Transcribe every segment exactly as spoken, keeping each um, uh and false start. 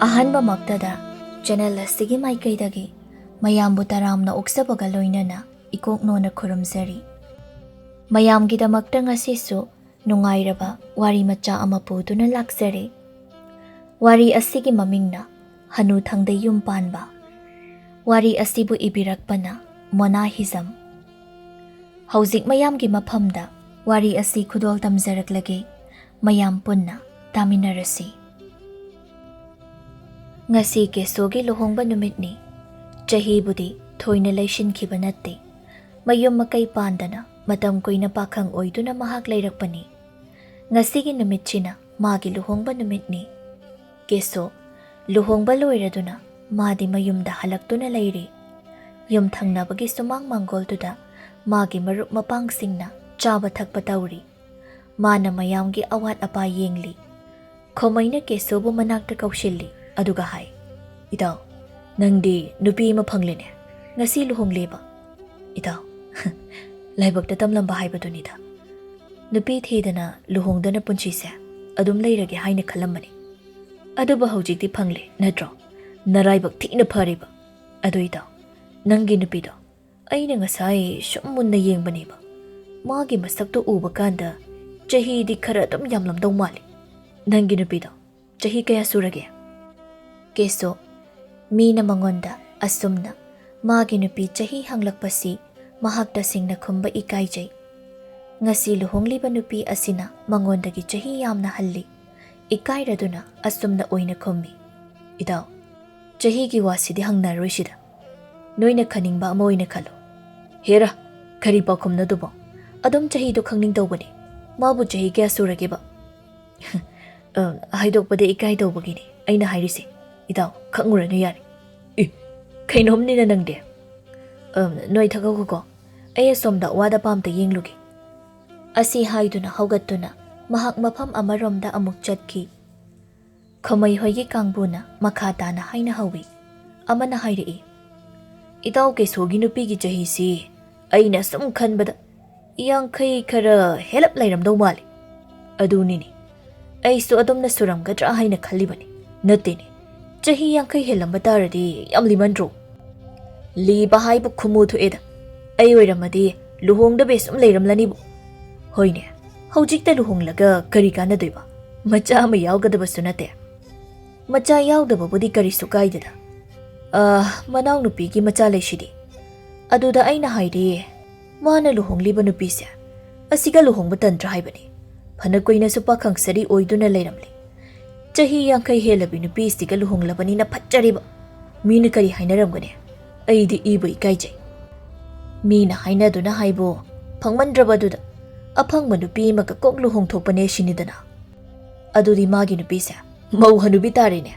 ꯑꯍꯥꯟꯕꯃꯛꯇꯗ channel ꯑꯁꯤꯒꯤ ꯃꯥꯏꯀꯩꯗꯒꯤ ꯃꯌꯥꯝꯕꯨ ꯇꯔꯥꯝꯅ ꯑꯣꯛꯆꯕꯒ ꯂꯣꯏꯅꯅ ꯏꯀꯣꯛ ꯅꯣꯟꯅ ꯈꯨꯔꯨꯝꯖꯔꯤ꯫ ꯃꯌꯥꯝꯒꯤꯗꯃꯛꯇ ꯉꯁꯤꯁꯨ ꯅꯨꯡꯉꯥꯏꯔꯕ ꯋꯥꯔꯤ ꯃꯆꯥ ꯑꯃ ꯄꯨꯗꯨꯅ ꯂꯥꯛꯆꯔꯦ꯫ ꯋꯥꯔꯤ ꯑꯁꯤꯒꯤ ꯃꯃꯤꯡꯅ ꯍꯅꯨ ꯊꯪꯗ ꯌꯨꯝ ꯄꯥꯟꯕ꯫ ꯋꯥꯔꯤ ꯑꯁꯤꯕꯨ ꯏꯕꯤꯔꯛꯄꯅ ꯃꯣꯅꯥ ꯍꯤꯖꯝ꯫ ꯍꯧꯖꯤꯛ ꯃꯌꯥꯝꯒꯤ ꯃꯐꯝꯗ ꯋꯥꯔꯤ ꯑꯁꯤ ꯈꯨꯗꯣꯜ ꯇꯝꯖꯔꯛꯂꯒꯦ꯫ ꯃꯌꯥꯝ ꯄꯨꯟꯅ ꯇꯥꯃꯤꯟꯅꯔꯁꯤ꯫ ꯉꯁꯤ ꯀꯦꯁꯣꯒꯤ ꯂꯨꯍꯣꯡꯕ ꯅꯨꯃꯤꯠꯅꯤ꯫ ꯆꯍꯤꯕꯨꯗꯤ ꯊꯣꯏꯅ ꯂꯩꯁꯤꯟꯈꯤꯕ ꯅꯠꯇꯦ꯫ ꯃꯌꯨꯝ ꯃꯀꯩ ꯄꯥꯟꯗꯅ ꯃꯇꯝ ꯀꯨꯏꯅ ꯄꯥꯈꯪ ꯑꯣꯏꯗꯨꯅ ꯃꯍꯥꯛ ꯂꯩꯔꯛꯄꯅꯤ꯫ ꯉꯁꯤꯒꯤ ꯅꯨꯃꯤꯠꯁꯤꯅ ꯃꯥꯒꯤ ꯂꯨꯍꯣꯡꯕ ꯅꯨꯃꯤꯠꯅꯤ꯫ ꯀꯦꯁꯣ ꯂꯨꯍꯣꯡꯕ ꯂꯣꯏꯔꯗꯨꯅ ꯃꯥꯗꯤ ꯃꯌꯨꯝꯗ ꯍꯜꯂꯛꯇꯨꯅ ꯂꯩꯔꯤ꯫ ꯌꯨꯝ ꯊꯪꯅꯕꯒꯤ ꯁꯨꯃꯥꯡ ꯃꯥꯡꯒꯣꯜꯗꯨꯗ ꯃꯥꯒꯤ ꯃꯔꯨꯞ ꯃꯄꯥꯡꯁꯤꯡꯅ ꯆꯥꯕ ꯊꯛꯄ ꯇꯧꯔꯤ꯫ ꯃꯥꯅ ꯃꯌꯥꯝꯒꯤ ꯑꯋꯥꯠ ꯑꯄꯥ ꯌꯦꯡꯂꯤ꯫ ꯈꯣꯃꯩꯅ ꯀꯦꯁꯣꯕꯨ ꯃꯅꯥꯛꯇ ꯀꯧꯁꯤꯜꯂꯤ, ꯑꯗꯨꯒ ꯍꯥꯏ, "ꯏꯇꯥꯎ, ꯅꯪꯗꯤ ꯅꯨꯄꯤ ꯑꯃ ꯐꯪꯂꯦꯅꯦ꯫ ꯉꯁꯤ ꯂꯨꯍꯣꯡꯂꯦꯕ?" "ꯏꯇꯥꯎ, ꯂꯥꯏꯕꯛꯇ ꯇꯝꯂꯝꯕ ꯍꯥꯏꯕꯗꯨꯅꯤꯗ꯫ ꯅꯨꯄꯤ ꯊꯤꯗꯅ ꯂꯨꯍꯣꯡꯗꯅ ꯄꯨꯟꯁꯤꯁꯦ ꯑꯗꯨꯝ ꯂꯩꯔꯒꯦ ꯍꯥꯏꯅ ꯈꯜꯂꯝꯕꯅꯤ꯫ ꯑꯗꯨꯕꯨ ꯍꯧꯖꯤꯛꯇꯤ ꯐꯪꯂꯦ ꯅꯠꯇ꯭ꯔꯣ? ꯅꯔꯥꯏꯕꯛ ꯊꯤꯅ ꯐꯔꯤꯕ꯫ ꯑꯗꯨ ꯏꯇꯥꯎ, ꯅꯪꯒꯤ ꯅꯨꯄꯤꯗꯣ ꯑꯩꯅ ꯉꯁꯥꯏ ꯁꯨꯝ ꯃꯨꯟꯅ ꯌꯦꯡꯕꯅꯦꯕ꯫ ꯃꯥꯒꯤ ꯃꯁꯛꯇꯣ ꯎꯕ ꯀꯥꯟꯗ ꯆꯍꯤꯗꯤ ꯈꯔ ꯑꯗꯨꯝ ꯌꯥꯝꯂꯝꯗꯧ ꯃꯥꯜꯂꯤ꯫ ꯅꯪꯒꯤ ꯅꯨꯄꯤꯗꯣ ꯆꯍꯤ ꯀꯌꯥ ꯁꯨꯔꯒꯦ?" ꯀꯦꯁꯣ, ꯃꯤꯅ ꯃꯉꯣꯟꯗ ꯑꯁꯨꯝꯅ ꯃꯥꯒꯤ ꯅꯨꯄꯤ ꯆꯍꯤ ꯍꯪꯂꯛꯄꯁꯤ ꯃꯍꯥꯛ ꯇꯁꯦꯡꯅ ꯈꯨꯝꯕ ꯏꯀꯥꯏꯖꯩ꯫ ꯉꯁꯤ ꯂꯨꯍꯣꯡꯂꯤꯕ ꯅꯨꯄꯤ ꯑꯁꯤꯅ ꯃꯉꯣꯟꯗꯒꯤ ꯆꯍꯤ ꯌꯥꯝꯅ ꯍꯜꯂꯤ꯫ ꯏꯀꯥꯏꯔꯗꯨꯅ ꯑꯁꯨꯝꯅ ꯑꯣꯏꯅ ꯈꯨꯝꯃꯤ, "ꯏꯇꯥꯎ, ꯆꯍꯤꯒꯤ ꯋꯥꯁꯤꯗꯤ ꯍꯪꯅꯔꯣꯏꯁꯤꯗ꯫ ꯅꯣꯏꯅ ꯈꯟꯅꯤꯡꯕ ꯑꯃ ꯑꯣꯏꯅ ꯈꯜꯂꯣ꯫" "ꯍꯦꯔꯥ, ꯀꯔꯤ ꯄꯥꯎꯈꯨꯝꯅꯣ ꯑꯗꯨꯕꯣ? ꯑꯗꯨꯝ ꯆꯍꯤꯗꯣ ꯈꯪꯅꯤꯡ ꯇꯧꯕꯅꯤ꯫ ꯃꯥꯕꯨ ꯆꯍꯤ ꯀꯌꯥ ꯁꯨꯔꯒꯦꯕ?" "ꯑ, ꯍꯥꯏꯗꯣꯛꯄꯗ ꯏꯀꯥꯏ ꯇꯧꯕꯒꯤꯅꯤ ꯑꯩꯅ ꯍꯥꯏꯔꯤꯁꯦ꯫ ꯏꯇꯥꯎ, ꯈꯪꯉꯨꯔꯅꯨ ꯌꯥꯔꯦ꯫" "ꯑꯦ, ꯀꯩꯅꯣꯝꯅꯤꯅ ꯅꯪꯗꯤ꯫ ꯑ, ꯅꯣꯏ ꯊꯛꯍꯧꯈꯣꯀꯣ, ꯑꯩ ꯑꯁꯣꯝꯗ ꯋꯥꯗ ꯄꯥꯝꯇ ꯌꯦꯡꯂꯨꯒꯦ꯫" ꯑꯁꯤ ꯍꯥꯏꯗꯨꯅ ꯍꯧꯒꯠꯇꯨꯅ ꯃꯍꯥꯛ ꯃꯐꯝ ꯑꯃꯔꯣꯝꯗ ꯑꯃꯨꯛ ꯆꯠꯈꯤ꯫ ꯈꯣꯃꯩ ꯍꯣꯏꯒꯤ ꯀꯥꯡꯕꯨꯅ ꯃꯈꯥ ꯇꯥꯅ ꯍꯥꯏꯅ ꯍꯧꯏ꯫ ꯑꯃꯅ ꯍꯥꯏꯔꯛꯏ, "ꯏꯇꯥꯎ ꯀꯦꯁꯣꯒꯤ ꯅꯨꯄꯤꯒꯤ ꯆꯍꯤꯁꯤ ꯑꯩꯅ ꯁꯨꯝ ꯈꯟꯕꯗ ꯌꯥꯡꯈꯩ ꯈꯔ ꯍꯦꯜꯂꯞ ꯂꯩꯔꯝꯗꯧ ꯃꯥꯜꯂꯤ꯫" "ꯑꯗꯨꯅꯤꯅꯦ, ꯑꯩꯁꯨ ꯑꯗꯨꯝꯅ ꯁꯨꯔꯝꯒꯗ꯭ꯔꯥ ꯍꯥꯏꯅ ꯈꯜꯂꯤꯕꯅꯤ꯫ ꯅꯠꯇꯦꯅꯦ, ꯆꯍꯤ ꯌꯥꯡꯈꯩ ꯍꯦꯜꯂꯝꯕ ꯇꯥꯔꯗꯤ ꯌꯥꯝ ꯂꯤꯃꯟꯗ꯭ꯔꯣ? ꯂꯤꯕ ꯍꯥꯏꯕꯨ ꯈꯨꯃꯨ ꯊꯣꯛꯑꯦꯗ꯫ ꯑꯩ ꯑꯣꯏꯔꯝꯃꯗꯤ ꯂꯨꯍꯣꯡꯗꯕꯤ ꯁꯨꯝ ꯂꯩꯔꯝꯂꯅꯤꯕꯨ꯫ ꯍꯣꯏꯅꯦ, ꯍꯧꯖꯤꯛꯇ ꯂꯨꯍꯣꯡꯂꯒ ꯀꯔꯤ ꯀꯥꯟꯅꯗꯣꯏꯕ? ꯃꯆꯥ ꯑꯃ ꯌꯥꯎꯒꯗꯕꯁꯨ ꯅꯠꯇꯦ꯫ ꯃꯆꯥ ꯌꯥꯎꯗꯕꯕꯨꯗꯤ ꯀꯔꯤꯁꯨ ꯀꯥꯏꯗꯦꯗ꯫ ꯑꯥ, ꯃꯅꯥꯎꯅꯨꯄꯤꯒꯤ ꯃꯆꯥ ꯂꯩꯁꯤꯗꯤ꯫ ꯑꯗꯨꯗ ꯑꯩꯅ ꯍꯥꯏꯔꯦ, ꯃꯥꯅ ꯂꯨꯍꯣꯡꯂꯤꯕ ꯅꯨꯄꯤꯁꯦ ꯑꯁꯤꯒ ꯂꯨꯍꯣꯡꯕ ꯇꯟꯗ꯭ꯔꯥ ꯍꯥꯏꯕꯅꯤ꯫ ꯐꯅ ꯀꯨꯏꯅꯁꯨ ꯄꯥꯈꯪ ꯁꯔꯤ ꯑꯣꯏꯗꯨꯅ ꯂꯩꯔꯝꯂꯦ꯫ ꯆꯍꯤ ꯌꯥꯡꯈꯩ ꯍꯦꯜꯂꯕꯤ ꯅꯨꯄꯤꯁꯤꯒ ꯂꯨꯍꯣꯡꯂꯕꯅꯤꯅ ꯐꯠꯆꯔꯤꯕ꯫ ꯃꯤꯅ ꯀꯔꯤ ꯍꯥꯏꯅꯔꯝꯒꯅꯤ? ꯑꯩꯗꯤ ꯏꯕꯨ ꯏꯀꯥꯏꯖꯩ꯫ ꯃꯤꯅ ꯍꯥꯏꯅꯗꯨꯅ ꯍꯥꯏꯕꯨ ꯐꯪꯃꯟꯗ꯭ꯔꯕꯗꯨꯗ ꯑꯐꯪꯕ ꯅꯨꯄꯤ ꯑꯃꯒ ꯀꯣꯛ ꯂꯨꯍꯣꯡꯊꯣꯛꯄꯅꯦ ꯁꯤꯅꯤꯗꯅ꯫ ꯑꯗꯨꯗꯤ ꯃꯥꯒꯤ ꯅꯨꯄꯤꯁꯦ ꯃꯧ ꯍꯅꯨꯕꯤ ꯇꯥꯔꯦꯅꯦ꯫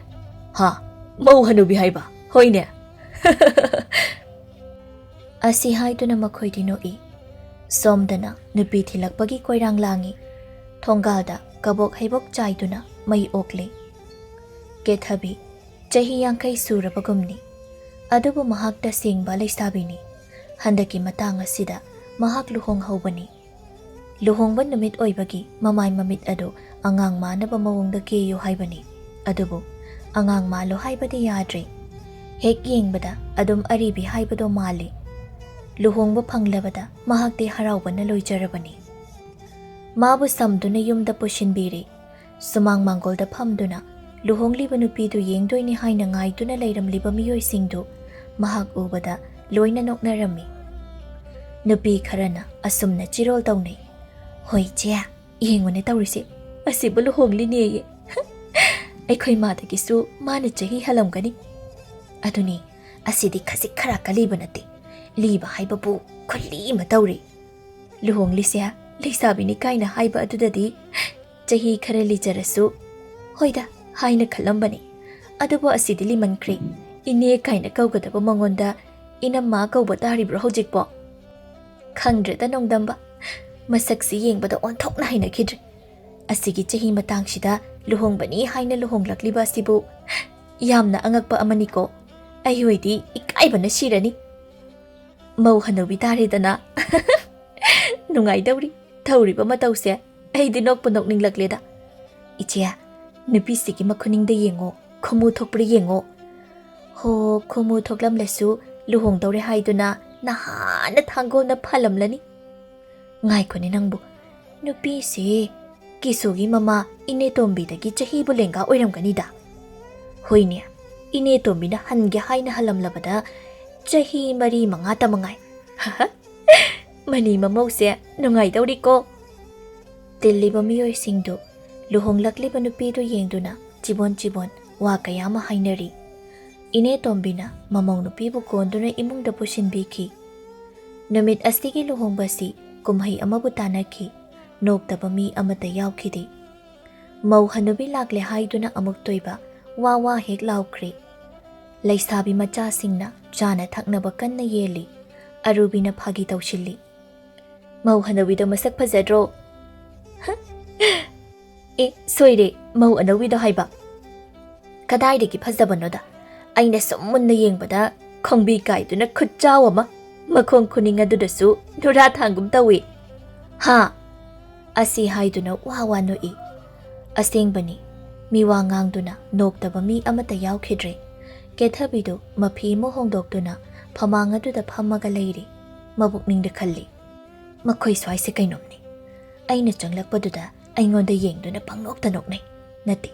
ꯍꯥ? ꯃꯧ ꯍꯅꯨꯕꯤ ꯍꯥꯏꯕ? ꯍꯣꯏꯅꯦ꯫ ꯑꯁꯤ ꯍꯥꯏꯗꯨꯅ ꯃꯈꯣꯏꯗꯤ ꯅꯣꯛꯏ꯫ ꯁꯣꯝꯗꯅ ꯅꯨꯄꯤ ꯊꯤꯜꯂꯛꯄꯒꯤ ꯀꯣꯏꯔꯥꯡ ꯂꯥꯡꯏ꯫ ꯊꯣꯡꯒꯥꯜꯗ ꯀꯕꯣꯛ ꯍꯩꯕꯣꯛ ꯆꯥꯏꯗꯨꯅ ꯃꯩ ꯑꯣꯛꯂꯤ꯫ ꯀꯦꯊꯕꯤ ꯆꯍꯤ ꯌꯥꯡꯈꯩ ꯁꯨꯔꯕꯒꯨꯝꯅꯤ꯫ ꯑꯗꯨꯕꯨ ꯃꯍꯥꯛ ꯇꯁꯦꯡꯕ ꯂꯩꯁꯥꯕꯤꯅꯤ꯫ ꯍꯟꯗꯛꯀꯤ ꯃꯇꯥꯡ ꯑꯁꯤꯗ ꯃꯍꯥꯛ ꯂꯨꯍꯣꯡꯍꯧꯕꯅꯤ꯫ ꯂꯨꯍꯣꯡꯕ ꯅꯨꯃꯤꯠ ꯑꯣꯏꯕꯒꯤ ꯃꯃꯥꯏ ꯃꯃꯤꯠ ꯑꯗꯨ ꯑꯉꯥꯡ ꯃꯥꯟꯅꯕ ꯃꯑꯣꯡꯗ ꯀꯦꯌꯨ ꯍꯥꯏꯕꯅꯤ꯫ ꯑꯗꯨꯕꯨ ꯑꯉꯥꯡ ꯃꯥꯜꯂꯣ ꯍꯥꯏꯕꯗꯤ ꯌꯥꯗ꯭ꯔꯦ꯫ ꯍꯦꯛ ꯌꯦꯡꯕꯗ ꯑꯗꯨꯝ ꯑꯔꯤꯕꯤ ꯍꯥꯏꯕꯗꯣ ꯃꯥꯜꯂꯤ꯫ ꯂꯨꯍꯣꯡꯕ ꯐꯪꯂꯕꯗ ꯃꯍꯥꯛꯇꯤ ꯍꯔꯥꯎꯕꯅ ꯂꯣꯏꯖꯔꯕꯅꯤ꯫ ꯃꯥꯕꯨ ꯁꯝꯗꯨꯅ ꯌꯨꯝꯗ ꯄꯨꯁꯤꯟꯕꯤꯔꯦ꯫ ꯁꯨꯃꯥꯡ ꯃꯥꯡꯒꯣꯜꯗ ꯐꯝꯗꯨꯅ ꯂꯨꯍꯣꯡꯂꯤꯕ ꯅꯨꯄꯤꯗꯨ ꯌꯦꯡꯗꯣꯏꯅꯤ ꯍꯥꯏꯅ ꯉꯥꯏꯗꯨꯅ ꯂꯩꯔꯝꯂꯤꯕ ꯃꯤꯑꯣꯏꯁꯤꯡꯗꯨ ꯃꯍꯥꯛ ꯎꯕꯗ ꯂꯣꯏꯅ ꯅꯣꯛꯅꯔꯝꯃꯤ꯫ ꯅꯨꯄꯤ ꯈꯔꯅ ꯑꯁꯨꯝꯅ ꯆꯤꯔꯣꯜ ꯇꯧꯅꯩ, "ꯍꯣꯏ ꯆꯦ, ꯌꯦꯡꯉꯨꯅꯦ ꯇꯧꯔꯤꯁꯦ, ꯑꯁꯤꯕꯨ ꯂꯨꯍꯣꯡꯂꯤꯅꯦꯌꯦ꯫ ꯑꯩꯈꯣꯏ ꯃꯥꯗꯒꯤꯁꯨ ꯃꯥꯅ ꯆꯍꯤ ꯍꯜꯂꯝꯒꯅꯤ꯫ ꯑꯗꯨꯅꯤ, ꯑꯁꯤꯗꯤ ꯈꯖꯤꯛ ꯈꯔ ꯀꯂꯤꯕ ꯅꯠꯇꯦ, ꯂꯤꯕ ꯍꯥꯏꯕꯕꯨ ꯈꯨꯂꯤ ꯑꯃ ꯇꯧꯔꯤ꯫ ꯂꯨꯍꯣꯡꯂꯤꯁꯦ ꯂꯩꯁꯥꯕꯤꯅꯤ ꯀꯥꯏꯅ ꯍꯥꯏꯕ ꯑꯗꯨꯗꯗꯤ ꯆꯍꯤ ꯈꯔ ꯂꯤꯖꯔꯁꯨ ꯍꯣꯏꯗ ꯍꯥꯏꯅ ꯈꯜꯂꯝꯕꯅꯤ꯫ ꯑꯗꯨꯕꯨ ꯑꯁꯤꯗꯤ ꯂꯤꯃꯟꯈ꯭ꯔꯦ꯫ ꯏꯅꯦ ꯀꯥꯏꯅ ꯀꯧꯒꯗꯕ ꯃꯉꯣꯟꯗ ꯏꯅꯝꯃ ꯀꯧꯕ ꯇꯥꯔꯤꯕ꯭ꯔꯣ ꯍꯧꯖꯤꯛꯄꯣ? ꯈꯪꯗ꯭ꯔꯦꯗ ꯅꯣꯡꯗꯝꯕ, ꯃꯁꯛꯁꯤ ꯌꯦꯡꯕꯗ ꯑꯣꯟꯊꯣꯛꯅ ꯍꯩꯅꯈꯤꯗ꯭ꯔꯦ꯫ ꯑꯁꯤꯒꯤ ꯆꯍꯤ ꯃꯇꯥꯡꯁꯤꯗ ꯂꯨꯍꯣꯡꯕꯅꯤ ꯍꯥꯏꯅ ꯂꯨꯍꯣꯡꯂꯛꯂꯤꯕ ꯑꯁꯤꯕꯨ ꯌꯥꯝꯅ ꯑꯉꯛꯄ ꯑꯃꯅꯤꯀꯣ꯫ ꯑꯩ ꯑꯣꯏꯗꯤ ꯏꯀꯥꯏꯕꯅ ꯁꯤꯔꯅꯤ꯫ ꯃꯧ ꯍꯅꯨꯕꯤ ꯇꯥꯔꯦꯗꯅ꯫ ꯅꯨꯡꯉꯥꯏꯗꯧꯔꯤ ꯇꯧꯔꯤꯕ ꯃꯇꯧꯁꯦ꯫ ꯑꯩꯗꯤ ꯅꯣꯛꯄꯨ ꯅꯣꯛꯅꯤꯡꯂꯛꯂꯦꯗ꯫ ꯏꯆꯦ, ꯅꯨꯄꯤꯁꯤꯒꯤ ꯃꯈꯨꯅꯤꯡꯗ ꯌꯦꯡꯉꯣ꯫ ꯈꯨꯃꯨ ꯊꯣꯛꯄ꯭ꯔꯥ ꯌꯦꯡꯉꯣ꯫ ꯍꯣ, ꯈꯨꯃꯨ ꯊꯣꯛꯂꯝꯂꯁꯨ ꯂꯨꯍꯣꯡꯗꯧꯔꯦ ꯍꯥꯏꯗꯨꯅ ꯅꯍꯥꯟꯅ ꯊꯥꯡꯒꯣꯟꯅ ꯐꯥꯜꯂꯝꯂꯅꯤ꯫ ꯉꯥꯏꯈꯣꯅꯦ ꯅꯪꯕꯨ, ꯅꯨꯄꯤꯁꯦ ꯀꯤꯁꯨꯒꯤ ꯃꯃꯥ ꯏꯅꯦ ꯇꯣꯝꯕꯤꯗꯒꯤ ꯆꯍꯤꯕꯨ ꯂꯦꯡꯒꯥ ꯑꯣꯏꯔꯝꯒꯅꯤꯗ꯫ ꯍꯣꯏꯅꯦ, ꯏꯅꯦ ꯇꯣꯝꯕꯤꯅ ꯍꯟꯒꯦ ꯍꯥꯏꯅ ꯍꯜꯂꯝꯂꯕꯗ ꯆꯍꯤ ꯃꯔꯤ ꯃꯉꯥꯇ ꯃꯉꯥꯏ꯫ ꯃꯅꯤ ꯃꯃꯧꯁꯦ ꯅꯨꯡꯉꯥꯏꯗꯧꯔꯤꯀꯣ꯫ ꯇꯤꯜꯂꯤꯕ ꯃꯤꯑꯣꯏꯁꯤꯡꯗꯨ ꯂꯨꯍꯣꯡꯂꯛꯂꯤꯕ ꯅꯨꯄꯤꯗꯨ ꯌꯦꯡꯗꯨꯅ ꯆꯤꯕꯣꯟ ꯆꯤꯕꯣꯟ ꯋꯥ ꯀꯌꯥ ꯑꯃ ꯍꯥꯏꯅꯔꯤ꯫ ꯏꯅꯦ ꯇꯣꯝꯕꯤꯅ ꯃꯃꯧ ꯅꯨꯄꯤꯕꯨ ꯀꯣꯟꯗꯨꯅ ꯏꯃꯨꯡꯗ ꯄꯨꯁꯤꯟꯕꯤꯈꯤ꯫ ꯅꯨꯃꯤꯠ ꯑꯁꯤꯒꯤ ꯂꯨꯍꯣꯡꯕꯁꯤ ꯀꯨꯝꯍꯩ ꯑꯃꯕꯨ ꯇꯥꯟꯅꯈꯤ꯫ ꯅꯣꯛꯇꯕ ꯃꯤ ꯑꯃꯠꯇ ꯌꯥꯎꯈꯤꯗꯦ꯫ ꯃꯧ ꯍꯅꯨꯕꯤ ꯂꯥꯛꯂꯦ ꯍꯥꯏꯗꯨꯅ ꯑꯃꯨꯛ ꯇꯣꯏꯕ ꯋꯥ ꯋꯥ ꯍꯦꯛ ꯂꯥꯎꯈ꯭ꯔꯦ꯫ ꯂꯩꯁꯥꯕꯤ ꯃꯆꯥꯁꯤꯡꯅ ꯆꯥꯅ ꯊꯛꯅꯕ ꯀꯟꯅ ꯌꯦꯜꯂꯤ꯫ ꯑꯔꯨꯕꯤꯅ ꯐꯥꯒꯤ ꯇꯧꯁꯤꯜꯂꯤ꯫ "ꯃꯧ ꯍꯅꯨꯕꯤꯗꯣ ꯃꯁꯛ ꯐꯖꯗ꯭ꯔꯣ?" "ꯑꯦ, ꯁꯣꯏꯔꯦ, ꯃꯧ ꯑꯅꯧꯕꯤꯗꯣ ꯍꯥꯏꯕ꯫ ꯀꯗꯥꯏꯗꯒꯤ ꯐꯖꯕꯅꯣꯗ, ꯑꯩꯅ ꯁꯨꯝ ꯃꯨꯟꯅ ꯌꯦꯡꯕꯗ ꯈꯣꯡꯕꯤ ꯀꯥꯏꯗꯨꯅ ꯈꯨꯠꯆꯥꯎ ꯑꯃ, ꯃꯈꯣꯡ ꯈꯨꯅꯤꯡ ꯑꯗꯨꯗꯁꯨ ꯅꯨꯔꯥ ꯊꯥꯡꯒꯨꯝ ꯇꯧꯏ꯫ ꯍꯥ?" ꯑꯁꯤ ꯍꯥꯏꯗꯨꯅ ꯋꯥ ꯋꯥ ꯅꯣꯛꯏ꯫ ꯑꯁꯦꯡꯕꯅꯤ, ꯃꯤꯋꯥ ꯉꯥꯡꯗꯨꯅ ꯅꯣꯛꯇꯕ ꯃꯤ ꯑꯃꯠꯇ ꯌꯥꯎꯈꯤꯗ꯭ꯔꯦ꯫ ꯀꯦꯊꯕꯤꯗꯨ ꯃꯐꯤ ꯑꯃ ꯍꯣꯡꯗꯣꯛꯇꯨꯅ ꯐꯃꯥꯡ ꯑꯗꯨꯗ ꯐꯝꯃꯒ ꯂꯩꯔꯤ꯫ ꯃꯕꯨꯛꯅꯤꯡꯗ ꯈꯜꯂꯤ, "ꯃꯈꯣꯏ ꯁ꯭ꯋꯥꯏꯁꯦ ꯀꯩꯅꯣꯝꯅꯤ꯫ ꯑꯩꯅ ꯆꯪꯂꯛꯄꯗꯨꯗ ꯑꯩꯉꯣꯟꯗ ꯌꯦꯡꯗꯨꯅ ꯄꯪꯅꯣꯛꯇ ꯅꯣꯛꯅꯩ꯫ ꯅꯠꯇꯦ,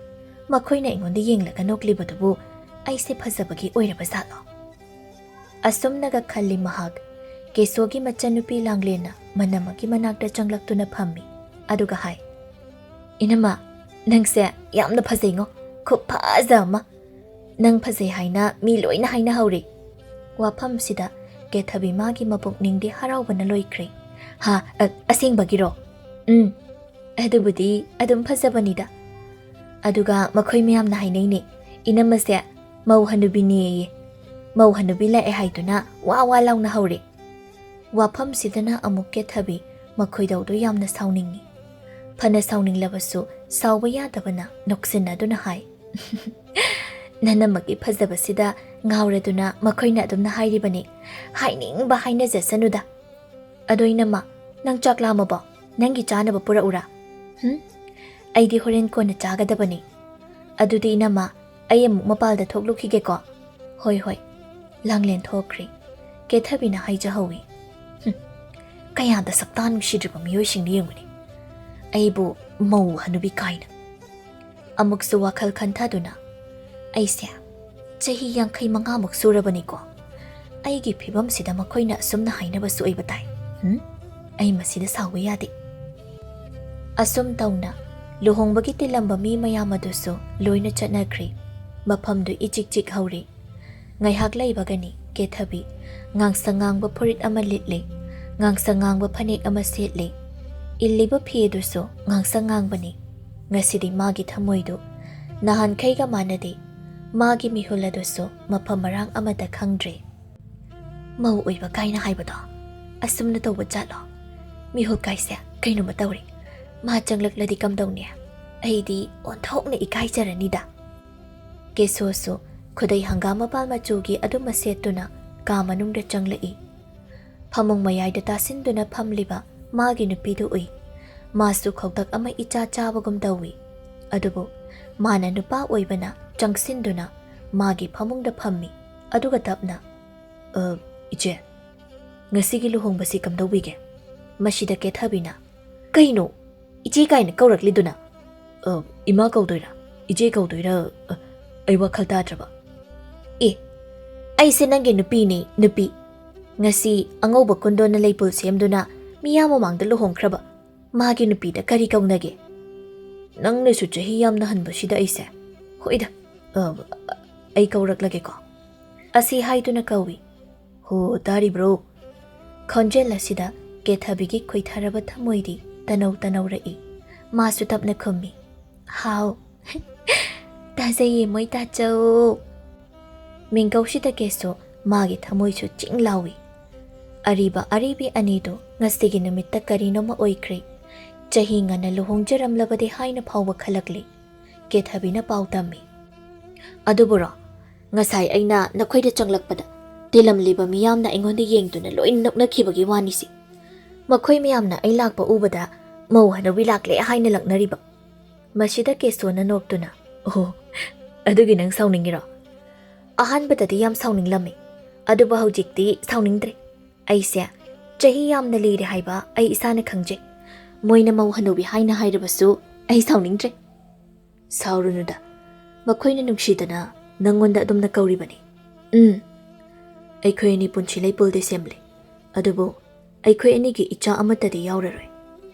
ꯃꯈꯣꯏꯅ ꯑꯩꯉꯣꯟꯗ ꯌꯦꯡꯂꯒ ꯅꯣꯛꯂꯤꯕꯗꯨꯕꯨ ꯑꯩꯁꯦ ꯐꯖꯕꯒꯤ ꯑꯣꯏꯔꯕ ꯖꯥꯠꯂꯣ?" ꯑꯁꯨꯝꯅꯒ ꯈꯜꯂꯤ ꯃꯍꯥꯛ꯫ ꯀꯦꯁꯣꯒꯤ ꯃꯆꯟꯅꯨꯄꯤ ꯂꯥꯡꯂꯦꯟꯅ ꯃꯅꯝꯃꯒꯤ ꯃꯅꯥꯛꯇ ꯆꯪꯂꯛꯇꯨꯅ ꯐꯝꯃꯤ꯫ ꯑꯗꯨꯒ ꯍꯥꯏ, "ꯏꯅꯝꯃ, ꯅꯪꯁꯦ ꯌꯥꯝꯅ ꯐꯖꯩꯉꯣ, ꯈꯨꯐꯖ ꯑꯃ꯫ ꯅꯪ ꯐꯖꯩ ꯍꯥꯏꯅ ꯃꯤ ꯂꯣꯏꯅ ꯍꯥꯏꯅꯍꯧꯔꯦ꯫" ꯋꯥꯐꯝꯁꯤꯗ ꯀꯦꯊꯕꯤ ꯃꯥꯒꯤ ꯃꯄꯨꯛꯅꯤꯡꯗꯤ ꯍꯔꯥꯎꯕꯅ ꯂꯣꯏꯈ꯭ꯔꯦ꯫ "ꯍꯥ, ꯑ, ꯑꯁꯦꯡꯕꯒꯤꯔꯣ?" "ꯎꯝ, ꯑꯗꯨꯕꯨꯗꯤ ꯑꯗꯨꯝ ꯐꯖꯕꯅꯤꯗ꯫ ꯑꯗꯨꯒ ꯃꯈꯣꯏ ꯃꯌꯥꯝꯅ ꯍꯥꯏꯅꯩꯅꯦ, ꯏꯅꯝꯃꯁꯦ ꯃꯧ ꯍꯅꯨꯕꯤꯅꯦꯌꯦ꯫ ꯃꯧ ꯍꯅꯨꯕꯤ ꯂꯥꯛꯑꯦ ꯍꯥꯏꯗꯨꯅ ꯋꯥ ꯋꯥ ꯂꯥꯎꯅ ꯍꯧꯔꯦ꯫" ꯋꯥꯐꯝꯁꯤꯗꯅ ꯑꯃꯨꯛ ꯀꯦꯊꯕꯤ ꯃꯈꯣꯏꯗꯧꯗꯨ ꯌꯥꯝꯅ ꯁꯥꯎꯅꯤꯡꯏ꯫ ꯐꯅ ꯁꯥꯎꯅꯤꯡꯂꯕꯁꯨ ꯁꯥꯎꯕ ꯌꯥꯗꯕꯅ ꯅꯣꯛꯁꯤꯟꯅꯗꯨꯅ ꯍꯥꯏ, "ꯅꯅꯝꯃꯒꯤ ꯐꯖꯕꯁꯤꯗ ꯉꯥꯎꯔꯗꯨꯅ ꯃꯈꯣꯏꯅ ꯑꯗꯨꯝꯅ ꯍꯥꯏꯔꯤꯕꯅꯤ꯫ ꯍꯥꯏꯅꯤꯡꯕ ꯍꯥꯏꯅꯖꯁꯅꯨꯗ꯫ ꯑꯗꯣ ꯏꯅꯝꯃ, ꯅꯪ ꯆꯥꯛ ꯂꯥꯝꯃꯕꯣ? ꯅꯪꯒꯤ ꯆꯥꯅꯕ ꯄꯨꯔꯛꯎꯔꯥ?" "ꯍꯨꯝ? ꯑꯩꯗꯤ ꯍꯣꯔꯦꯟ ꯀꯣꯟꯅ ꯆꯥꯒꯗꯕꯅꯤ꯫" "ꯑꯗꯨꯗꯤ ꯏꯅꯝꯃ, ꯑꯩ ꯑꯃꯨꯛ ꯃꯄꯥꯜꯗ ꯊꯣꯛꯂꯨꯈꯤꯒꯦꯀꯣ꯫ "ꯍꯣꯏ, ꯍꯣꯏ"꯫ ꯂꯥꯡꯂꯦꯟ ꯊꯣꯛꯈ꯭ꯔꯦ꯫ ꯀꯦꯊꯕꯤꯅ ꯍꯥꯏꯖꯍꯧꯏ꯫ "ꯍꯨꯝ, ꯀꯌꯥꯗ ꯁꯛꯇꯥ ꯅꯨꯡꯁꯤꯗ꯭ꯔꯤꯕ ꯃꯤꯑꯣꯏꯁꯤꯡꯅꯤ ꯌꯦꯡꯉꯨꯅꯦ꯫ ꯑꯩꯕꯨ ꯃꯧ ꯍꯅꯨꯕꯤ ꯀꯥꯏꯅ"꯫ ꯑꯃꯨꯛꯁꯨ ꯋꯥꯈꯜ ꯈꯟꯊꯗꯨꯅ, "ꯑꯩꯁꯦ ꯆꯍꯤ ꯌꯥꯡꯈꯩ ꯃꯉꯥꯃꯨꯛ ꯁꯨꯔꯕꯅꯤꯀꯣ꯫ ꯑꯩꯒꯤ ꯐꯤꯕꯝꯁꯤꯗ ꯃꯈꯣꯏꯅ ꯑꯁꯨꯝꯅ ꯍꯥꯏꯅꯕꯁꯨ ꯑꯣꯏꯕ ꯇꯥꯏ꯫ ꯍꯨꯝ? ꯑꯩ ꯃꯁꯤꯗ ꯁꯥꯎꯕ ꯌꯥꯗꯦ"꯫ ꯑꯁꯨꯝ ꯇꯧꯅ ꯂꯨꯍꯣꯡꯕꯒꯤ ꯇꯤꯜꯂꯝꯕ ꯃꯤ ꯃꯌꯥꯝ ꯑꯗꯨꯁꯨ ꯂꯣꯏꯅ ꯆꯠꯅꯈ꯭ꯔꯦ꯫ ꯃꯐꯝꯗꯨ ꯏꯆꯤꯛ ꯆꯤꯛ ꯍꯧꯔꯦ꯫ ꯉꯥꯏꯍꯥꯛ ꯂꯩꯕꯒꯅꯤ ꯀꯦꯊꯕꯤ ꯉꯥꯡꯁꯪ ꯉꯥꯡꯕ ꯐꯨꯔꯤꯠ ꯑꯃ ꯂꯤꯠꯂꯦ, ꯉꯥꯡꯁꯪ ꯉꯥꯡꯕ ꯐꯅꯦꯛ ꯑꯃ ꯁꯦꯠꯂꯦ꯫ ꯏꯜꯂꯤꯕ ꯐꯤ ꯑꯗꯨꯁꯨ ꯉꯥꯡꯁꯪ ꯉꯥꯡꯕꯅꯤ꯫ ꯉꯁꯤꯗꯤ ꯃꯥꯒꯤ ꯊꯃꯣꯏꯗꯨ ꯅꯍꯥꯟꯈꯩꯒ ꯃꯥꯟꯅꯗꯦ꯫ ꯃꯥꯒꯤ ꯃꯤꯍꯨꯜ ꯑꯗꯨꯁꯨ ꯃꯐꯝ ꯃꯔꯥꯡ ꯑꯃꯠꯇ ꯈꯪꯗ꯭ꯔꯦ꯫ "ꯃꯧ ꯑꯣꯏꯕ ꯀꯥꯏꯅ ꯍꯥꯏꯕꯗꯣ ꯑꯁꯨꯝꯅ ꯇꯧꯕ ꯖꯥꯠꯂꯣ? ꯃꯤꯍꯨꯜ ꯀꯥꯏꯁꯦ ꯀꯩꯅꯣꯝꯃ ꯇꯧꯔꯦ꯫ ꯃꯥ ꯆꯪꯂꯛꯂꯗꯤ ꯀꯝꯗꯧꯅꯤ? ꯑꯩꯗꯤ ꯑꯣꯟꯊꯣꯛꯅ ꯏꯀꯥꯏꯖꯔꯅꯤꯗ"꯫ ꯀꯦꯁꯣꯁꯨ ꯈꯨꯗꯩ ꯍꯪꯒꯥꯝ ꯃꯄꯥꯜ ꯃꯆꯨꯒꯤ ꯑꯗꯨꯃ ꯁꯦꯠꯇꯨꯅ ꯀꯥ ꯃꯅꯨꯡꯗ ꯆꯪꯂꯛꯏ꯫ ꯐꯃꯨꯡ ꯃꯌꯥꯏꯗ ꯇꯥꯁꯤꯟꯗꯨꯅ ꯐꯝꯂꯤꯕ ꯃꯥꯒꯤ ꯅꯨꯄꯤꯗꯨ ꯎꯏ꯫ ꯃꯥꯁꯨ ꯈꯧꯇꯛ ꯑꯃ ꯏꯆꯥ ꯆꯥꯕꯒꯨꯝ ꯇꯧꯏ꯫ ꯑꯗꯨꯕꯨ ꯃꯥꯅ ꯅꯨꯄꯥ ꯑꯣꯏꯕꯅ ꯆꯪꯁꯤꯟꯗꯨꯅ ꯃꯥꯒꯤ ꯐꯃꯨꯡꯗ ꯐꯝꯃꯤ꯫ ꯑꯗꯨꯒ ꯇꯞꯅ, "ꯑ, ꯏꯆꯦ, ꯉꯁꯤꯒꯤ ꯂꯨꯍꯣꯡꯕꯁꯤ ꯀꯝꯗꯧꯕꯤꯒꯦ?" ꯃꯁꯤꯗ ꯀꯦꯊꯕꯤꯅ, "ꯀꯩꯅꯣ? ꯏꯆꯦ ꯀꯥꯏꯅ ꯀꯧꯔꯛꯂꯤꯗꯨꯅ?" "ꯑ, ꯏꯃꯥ ꯀꯧꯗꯣꯏꯔꯥ? ꯏꯆꯦ ꯀꯧꯗꯣꯏꯔꯥ? ꯑ, ꯑꯩ ꯋꯥꯈꯜ ꯇꯥꯗ꯭ꯔꯕ"꯫ "ꯑꯦ, ꯑꯩꯁꯦ ꯅꯪꯒꯤ ꯅꯨꯄꯤꯅꯦ, ꯅꯨꯄꯤ꯫ ꯉꯁꯤ ꯑꯉꯧꯕ ꯀꯨꯟꯗꯣꯅ ꯂꯩꯄꯨꯜ ꯁꯦꯝꯗꯨꯅ ꯃꯤꯌꯥꯝ ꯃꯃꯥꯡꯗ ꯂꯨꯍꯣꯡꯈ꯭ꯔꯕ ꯃꯥꯒꯤ ꯅꯨꯄꯤꯗ ꯀꯔꯤ ꯀꯧꯅꯒꯦ?" "ꯅꯪꯅꯁꯨ ꯆꯍꯤ ꯌꯥꯝꯅ ꯍꯟꯕꯁꯤꯗ ꯑꯩꯁꯦ"꯫ "ꯍꯣꯏꯗ, ꯑ, ꯑꯩ ꯀꯧꯔꯛꯂꯒꯦꯀꯣ"꯫ ꯑꯁꯤ ꯍꯥꯏꯗꯨꯅ ꯀꯧꯏ꯫ "ꯍꯣ, ꯇꯥꯔꯤꯕ꯭ꯔꯣ?" ꯈꯣꯟꯖꯦꯜ ꯑꯁꯤꯗ ꯀꯦꯊꯕꯤꯒꯤ ꯈꯣꯏꯊꯔꯕ ꯊꯃꯣꯏꯗꯤ ꯇꯅꯧ ꯇꯅꯧꯔꯛꯏ꯫ ꯃꯥꯁꯨ ꯇꯞꯅ ꯈꯨꯝꯃꯤ, "ꯍꯥꯎ"꯫ "ꯇꯥꯖꯩꯌꯦ ꯃꯣꯏ ꯇꯥꯆꯧ"꯫ ꯃꯤꯡꯒꯧꯁꯤꯗ ꯀꯦꯁꯣ ꯃꯥꯒꯤ ꯊꯃꯣꯏꯁꯨ ꯆꯤꯡ ꯂꯥꯎꯏ꯫ ꯑꯔꯤꯕ ꯑꯔꯤꯕꯤ ꯑꯅꯤꯗꯨ ꯉꯁꯤꯒꯤ ꯅꯨꯃꯤꯠꯇ ꯀꯔꯤꯅꯣꯃ ꯑꯣꯏꯈ꯭ꯔꯦ꯫ ꯆꯍꯤ ꯉꯟꯅ ꯂꯨꯍꯣꯡꯖꯔꯝꯂꯕꯗꯤ ꯍꯥꯏꯅ ꯐꯥꯎꯕ ꯈꯜꯂꯛꯂꯤ꯫ ꯀꯦꯊꯕꯤꯅ ꯄꯥꯎ ꯇꯝꯃꯤ꯫ "ꯑꯗꯨꯕꯨꯔꯣ, ꯉꯁꯥꯏ ꯑꯩꯅ ꯅꯈꯣꯏꯗ ꯆꯪꯂꯛꯄꯗ ꯇꯤꯜꯂꯝꯂꯤꯕ ꯃꯤꯌꯥꯝꯅ ꯑꯩꯉꯣꯟꯗ ꯌꯦꯡꯗꯨꯅ ꯂꯣꯏꯅ ꯅꯣꯛꯅꯈꯤꯕꯒꯤ ꯋꯥꯅꯤꯁꯤ꯫ ꯃꯈꯣꯏ ꯃꯌꯥꯝꯅ ꯑꯩ ꯂꯥꯛꯄ ꯎꯕꯗ ꯃꯧ ꯍꯅꯨꯕꯤ ꯂꯥꯛꯂꯦ ꯍꯥꯏꯅ ꯂꯛꯅꯔꯤꯕ"꯫ ꯃꯁꯤꯗ ꯀꯦꯁꯣꯅ ꯅꯣꯛꯇꯨꯅ, "ꯑꯣ, ꯑꯗꯨꯒꯤ ꯅꯪ ꯁꯥꯎꯅꯤꯡꯉꯤꯔꯣ? ꯑꯍꯥꯟꯕꯗꯗꯤ ꯌꯥꯝ ꯁꯥꯎꯅꯤꯡꯂꯝꯃꯤ, ꯑꯗꯨꯕꯨ ꯍꯧꯖꯤꯛꯇꯤ ꯁꯥꯎꯅꯤꯡꯗ꯭ꯔꯦ꯫ ꯑꯩꯁꯦ ꯆꯍꯤ ꯌꯥꯝꯅ ꯂꯤꯔꯦ ꯍꯥꯏꯕ ꯑꯩ ꯏꯁꯥꯅ ꯈꯪꯖꯩ꯫ ꯃꯣꯏꯅ ꯃꯧ ꯍꯅꯨꯕꯤ ꯍꯥꯏꯅ ꯍꯥꯏꯔꯕꯁꯨ ꯑꯩ ꯁꯥꯎꯅꯤꯡꯗ꯭ꯔꯦ꯫ ꯁꯥꯎꯔꯨꯅꯨꯗ, ꯃꯈꯣꯏꯅ ꯅꯨꯡꯁꯤꯗꯅ ꯅꯪꯉꯣꯟꯗ ꯑꯗꯨꯝꯅ ꯀꯧꯔꯤꯕꯅꯤ꯫ ꯎꯝ, ꯑꯩꯈꯣꯏ ꯑꯅꯤ ꯄꯨꯟꯁꯤ ꯂꯩꯄꯨꯜꯗꯤ ꯁꯦꯝꯂꯦ, ꯑꯗꯨꯕꯨ ꯑꯩꯈꯣꯏ ꯑꯅꯤꯒꯤ ꯏꯆꯥ ꯑꯃꯠꯇꯗꯤ ꯌꯥꯎꯔꯔꯣꯏ꯫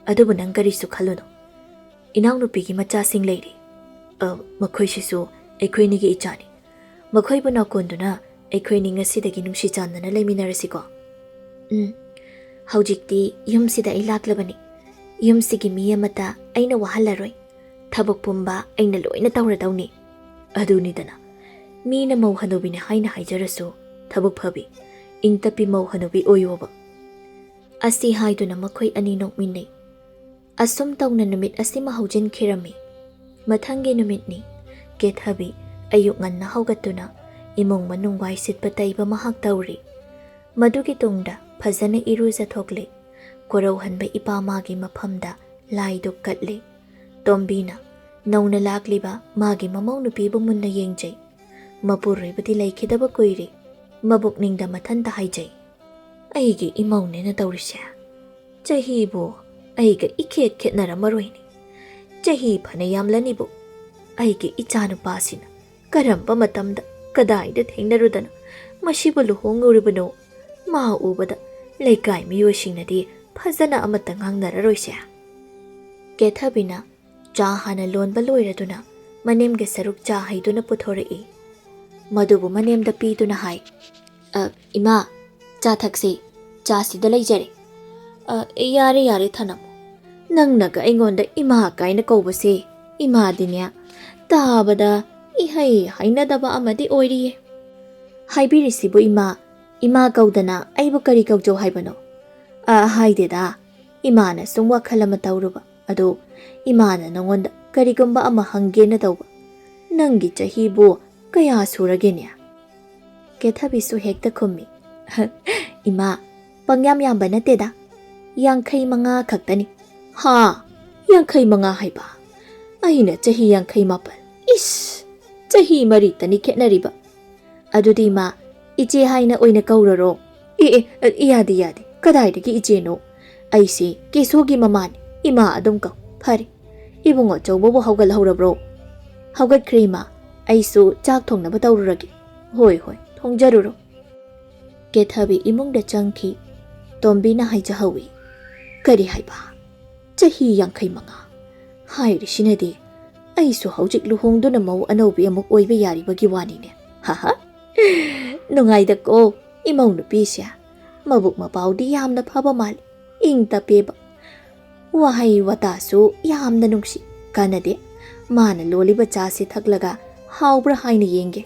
ꯑꯗꯨꯕꯨ ꯅꯪ ꯀꯔꯤꯁꯨ ꯈꯜꯂꯨꯅꯨ꯫ ꯏꯅꯥꯎꯅꯨꯄꯤꯒꯤ ꯃꯆꯥꯁꯤꯡ ꯂꯩꯔꯤ꯫ ꯑ, ꯃꯈꯣꯏꯁꯤꯁꯨ ꯑꯩꯈꯣꯏ ꯑꯅꯤꯒꯤ ꯏꯆꯥꯅꯤ꯫ ꯃꯈꯣꯏꯕꯨ ꯅꯥꯎꯀꯣꯟꯗꯨꯅ ꯑꯩꯈꯣꯏ ꯑꯅꯤ ꯉꯁꯤꯗꯒꯤ ꯅꯨꯡꯁꯤ ꯆꯥꯟꯅꯅ ꯂꯩꯃꯤꯟꯅꯔꯁꯤꯀꯣ꯫ ꯎꯝ, ꯍꯧꯖꯤꯛꯇꯤ ꯌꯨꯝꯁꯤꯗ ꯑꯩ ꯂꯥꯛꯂꯕꯅꯤ꯫ ꯌꯨꯝꯁꯤꯒꯤ ꯃꯤ ꯑꯃꯠꯇ ꯑꯩꯅ ꯋꯥꯍꯜꯂꯔꯣꯏ꯫ ꯊꯕꯛ ꯄꯨꯝꯕ ꯑꯩꯅ ꯂꯣꯏꯅ ꯇꯧꯔꯗꯧꯅꯤ꯫ ꯑꯗꯨꯅꯤꯗꯅ, ꯃꯤꯅ ꯃꯧ ꯍꯅꯨꯕꯤꯅꯤ ꯍꯥꯏꯅ ꯍꯥꯏꯖꯔꯁꯨ ꯊꯕꯛ ꯐꯕꯤ, ꯏꯪ ꯇꯞꯄꯤ ꯃꯧ ꯍꯅꯨꯕꯤ ꯑꯣꯏꯌꯣꯕ꯫ ꯑꯁꯤ ꯍꯥꯏꯗꯨꯅ ꯃꯈꯣꯏ ꯑꯅꯤ ꯅꯣꯛꯃꯤꯟꯅꯩ꯫ ꯑꯁꯨꯝ ꯇꯧꯅ ꯅꯨꯃꯤꯠ ꯑꯁꯤꯃ ꯍꯧꯖꯤꯟꯈꯤꯔꯝꯃꯤ꯫ ꯃꯊꯪꯒꯤ ꯅꯨꯃꯤꯠꯅꯤ꯫ ꯀꯦꯊꯕꯤ ꯑꯌꯨꯛ ꯉꯟꯅ ꯍꯧꯒꯠꯇꯨꯅ ꯏꯃꯨꯡ ꯃꯅꯨꯡ ꯋꯥꯏ ꯁꯤꯠꯄ ꯇꯩꯕ ꯃꯍꯥꯛ ꯇꯧꯔꯤ꯫ ꯃꯗꯨꯒꯤ ꯇꯨꯡꯗ ꯐꯖꯅ ꯏꯔꯨꯖꯊꯣꯛꯂꯦ꯫ ꯀꯣꯔꯧꯍꯟꯕ ꯏꯄꯥ ꯃꯥꯒꯤ ꯃꯐꯝꯗ ꯂꯥꯏꯗꯨꯛ ꯀꯠꯂꯦ꯫ ꯇꯣꯝꯕꯤꯅ ꯅꯧꯅ ꯂꯥꯛꯂꯤꯕ ꯃꯥꯒꯤ ꯃꯃꯧ ꯅꯨꯄꯤꯕꯨ ꯃꯨꯟꯅ ꯌꯦꯡꯖꯩ꯫ ꯃꯄꯨꯔꯣꯏꯕꯗꯤ ꯂꯩꯈꯤꯗꯕ ꯀꯨꯏꯔꯦ꯫ ꯃꯕꯨꯛꯅꯤꯡꯗ ꯃꯊꯟꯇ ꯍꯥꯏꯖꯩ, "ꯑꯩꯒꯤ ꯏꯃꯧꯅꯦꯅ ꯇꯧꯔꯤꯁꯦ꯫ ꯆꯍꯤꯕꯨ ꯑꯩꯒ ꯏꯈꯦꯠ ꯈꯦꯠꯅꯔꯝꯃꯔꯣꯏꯅꯦ꯫ ꯆꯍꯤ ꯐꯅ ꯌꯥꯝꯂꯅꯤꯕꯨ ꯑꯩꯒꯤ ꯏꯆꯥꯅꯨꯄꯥꯁꯤꯅ ꯀꯔꯝꯕ ꯃꯇꯝꯗ ꯀꯗꯥꯏꯗ ꯊꯦꯡꯅꯔꯨꯗꯅ ꯃꯁꯤꯕꯨ ꯂꯨꯍꯣꯡꯉꯨꯔꯤꯕꯅꯣ? ꯃꯥ ꯎꯕꯗ ꯂꯩꯀꯥꯏ ꯃꯤꯑꯣꯏꯁꯤꯡꯅꯗꯤ ꯐꯖꯅ ꯑꯃꯠꯇ ꯉꯥꯡꯅꯔꯔꯣꯏꯁꯦ꯫" ꯀꯦꯊꯕꯤꯅ ꯆꯥ ꯍꯥꯟꯅ ꯂꯣꯟꯕ ꯂꯣꯏꯔꯗꯨꯅ ꯃꯅꯦꯝꯒꯤ ꯁꯔꯨꯛ ꯆꯥ ꯍꯩꯗꯨꯅ ꯄꯨꯊꯣꯔꯛꯏ꯫ ꯃꯗꯨꯕꯨ ꯃꯅꯦꯝꯗ ꯄꯤꯗꯨꯅ ꯍꯥꯏ, "ꯑ, ꯏꯃꯥ, ꯆꯥ ꯊꯛꯁꯤ, ꯆꯥꯁꯤꯗ ꯂꯩꯖꯔꯦ꯫" "ꯑ, ꯌꯥꯔꯦ, ꯌꯥꯔꯦ, ꯊꯅꯝꯃꯨ꯫ ꯅꯪꯅꯒ ꯑꯩꯉꯣꯟꯗ ꯏꯃꯥ ꯀꯥꯏꯅ ꯀꯧꯕꯁꯦ, ꯏꯃꯥꯗꯤꯅꯦ, ꯇꯥꯕꯗ ꯏꯍꯩ ꯍꯩꯅꯗꯕ ꯑꯃꯗꯤ ꯑꯣꯏꯔꯤꯌꯦ꯫" "ꯍꯥꯏꯕꯤꯔꯤꯁꯤꯕꯨ ꯏꯃꯥ, ꯏꯃꯥ ꯀꯧꯗꯅ ꯑꯩꯕꯨ ꯀꯔꯤ ꯀꯧꯖꯧ ꯍꯥꯏꯕꯅꯣ?" "ꯑ, ꯍꯥꯏꯗꯦꯗ, ꯏꯃꯥꯅ ꯁꯨꯝ ꯋꯥꯈꯜ ꯑꯃ ꯇꯧꯔꯨꯕ꯫ ꯑꯗꯣ ꯏꯃꯥꯅ ꯅꯉꯣꯟꯗ ꯀꯔꯤꯒꯨꯝꯕ ꯑꯃ ꯍꯪꯒꯦꯅ ꯇꯧꯕ꯫ ꯅꯪꯒꯤ ꯆꯍꯤꯕꯨ ꯀꯌꯥ ꯁꯨꯔꯒꯦꯅꯦ?" ꯀꯦꯊꯕꯤꯁꯨ ꯍꯦꯛꯇ ꯈꯨꯝꯃꯤ, "ꯏꯃꯥ, ꯄꯪꯌꯥꯝ ꯌꯥꯝꯕ ꯅꯠꯇꯦꯗ, ꯌꯥꯡꯈꯩ ꯃꯉꯥ ꯈꯛꯇꯅꯤ꯫" "ꯍꯥ? ꯌꯥꯡꯈꯩ ꯃꯉꯥ ꯍꯥꯏꯕ? ꯑꯩꯅ ꯆꯍꯤ ꯌꯥꯡꯈꯩ ꯃꯥꯄꯜ꯫ ꯏꯁ! ꯆꯍꯤ ꯃꯔꯤꯇꯅꯤ ꯈꯦꯠꯅꯔꯤꯕ꯫ ꯑꯗꯨꯗꯤ ꯏꯃꯥ, ꯏꯆꯦ ꯍꯥꯏꯅ ꯑꯣꯏꯅ ꯀꯧꯔꯔꯣ? ꯑꯦ, ꯑꯦ, ꯑ, ꯌꯥꯗꯦ, ꯌꯥꯗꯦ꯫ ꯀꯗꯥꯏꯗꯒꯤ ꯏꯆꯦꯅꯣ? ꯑꯩꯁꯦ ꯀꯦꯁꯣꯒꯤ ꯃꯃꯥꯅꯤ꯫ ꯏꯃꯥ ꯑꯗꯨꯝ ꯀꯧ꯫ ꯐꯔꯦ꯫ ꯏꯕꯨꯡꯉꯣ ꯑꯆꯧꯕꯕꯨ ꯍꯧꯒꯠꯍꯧꯔꯕ꯭ꯔꯣ? ꯍꯧꯒꯠꯈ꯭ꯔꯦ ꯏꯃꯥ꯫ ꯑꯩꯁꯨ ꯆꯥꯛ ꯊꯣꯡꯅꯕ ꯇꯧꯔꯨꯔꯒꯦ꯫ ꯍꯣꯏ, ꯍꯣꯏ, ꯊꯣꯡꯖꯔꯨꯔꯣ꯫ ꯀꯦꯊꯕꯤ ꯏꯃꯨꯡꯗ ꯆꯪꯈꯤ꯫ ꯇꯣꯝꯕꯤꯅ ꯍꯥꯏꯖꯍꯧꯏ꯫ ꯀꯔꯤ ꯍꯥꯏꯕ? ꯆꯍꯤ ꯌꯥꯡꯈꯩ ꯃꯉꯥ? ꯍꯥꯏꯔꯤꯁꯤꯅꯗꯤ ꯑꯩꯁꯨ ꯍꯧꯖꯤꯛ ꯂꯨꯍꯣꯡꯗꯨꯅ ꯃꯧ ꯑꯅꯧꯕꯤ ꯑꯃꯨꯛ ꯑꯣꯏꯕ ꯌꯥꯔꯤꯕꯒꯤ ꯋꯥꯅꯤꯅꯦ꯫ ꯍꯥꯍꯥ꯫ ꯅꯨꯡꯉꯥꯏꯗꯀꯣ ꯏꯃꯧ ꯅꯨꯄꯤꯁꯦ꯫ ꯃꯕꯨꯛ ꯃꯄꯥꯎꯗꯤ ꯌꯥꯝꯅ ꯐꯕ ꯃꯥꯜꯂꯤ꯫ ꯏꯪ ꯇꯞꯄꯦꯕ꯫ ꯋꯥꯍꯩ ꯋꯥꯇꯥꯁꯨ ꯌꯥꯝꯅ ꯅꯨꯡꯁꯤ꯫ ꯀꯥꯟꯅꯗꯦ꯫ ꯃꯥꯅ ꯂꯣꯜꯂꯤꯕ ꯆꯥꯁꯤ ꯊꯛꯂꯒ ꯍꯥꯎꯕ꯭ꯔꯥ ꯍꯥꯏꯅ ꯌꯦꯡꯒꯦ꯫